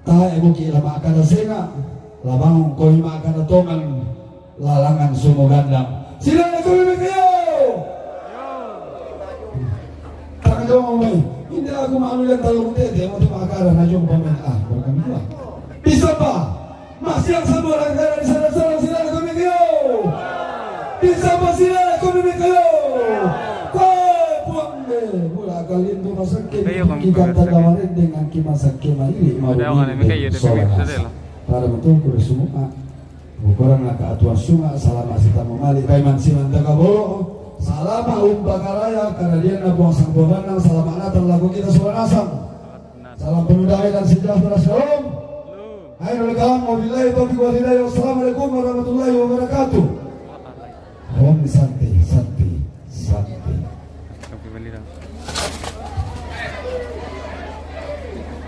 tae muki la makkada senga. La bangun koi makkada tongan. Lalangan sumugandang. Silale kumi mikayo. Tangan jong mai. Inda aku malu dan talu tete mau tu makara na jong pamen ah berkami dua. Bisa pa? Masih yang sama orang kara di sana sana silale kumi mikayo. Bisa pa silale kumi mikayo. Koi puang de mula kali Kita iyo, kamu kita pemirsa, tawarin dengan kimasak kemari. Ada orang yang kayak ada pemirsa deh lah. Pada betul kuda semua. Bukurang na kaatuan sunga, salama' si tamu mali', kaiman siman takaboro'. Salama' umpakaraya, karadian na puang sangkobanang, salama' Natal lako kita sola nasang. Salam penuh damai dan sejahtera, shalom. Khairul kalam, wabillahi taufiq wal hidayah, wassalamualaikum warahmatullahi wabarakatuh. Om Santi, Santi, Santi.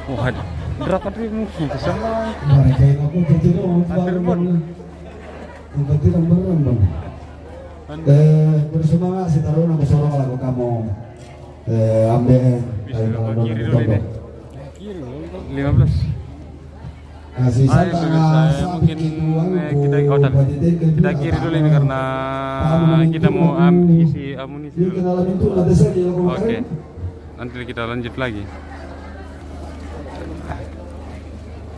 Wah, berapa ribu? Sama. Mereka yang aku tertidur, aku Hampir baru pun. Mau. Yang penting yang beneran, Bang. Eh, bersemangat si taruna, bersorong lah kamu. Eh, ambil, eh, bisa dari kalau kiri dulu ini. Lima belas. Nah, si Hai, pemirsa, mungkin, eh, kita, oh, dan kita kiri dulu ini karena kita mau am-, isi amunisi dulu. Oke, nanti kita lanjut lagi.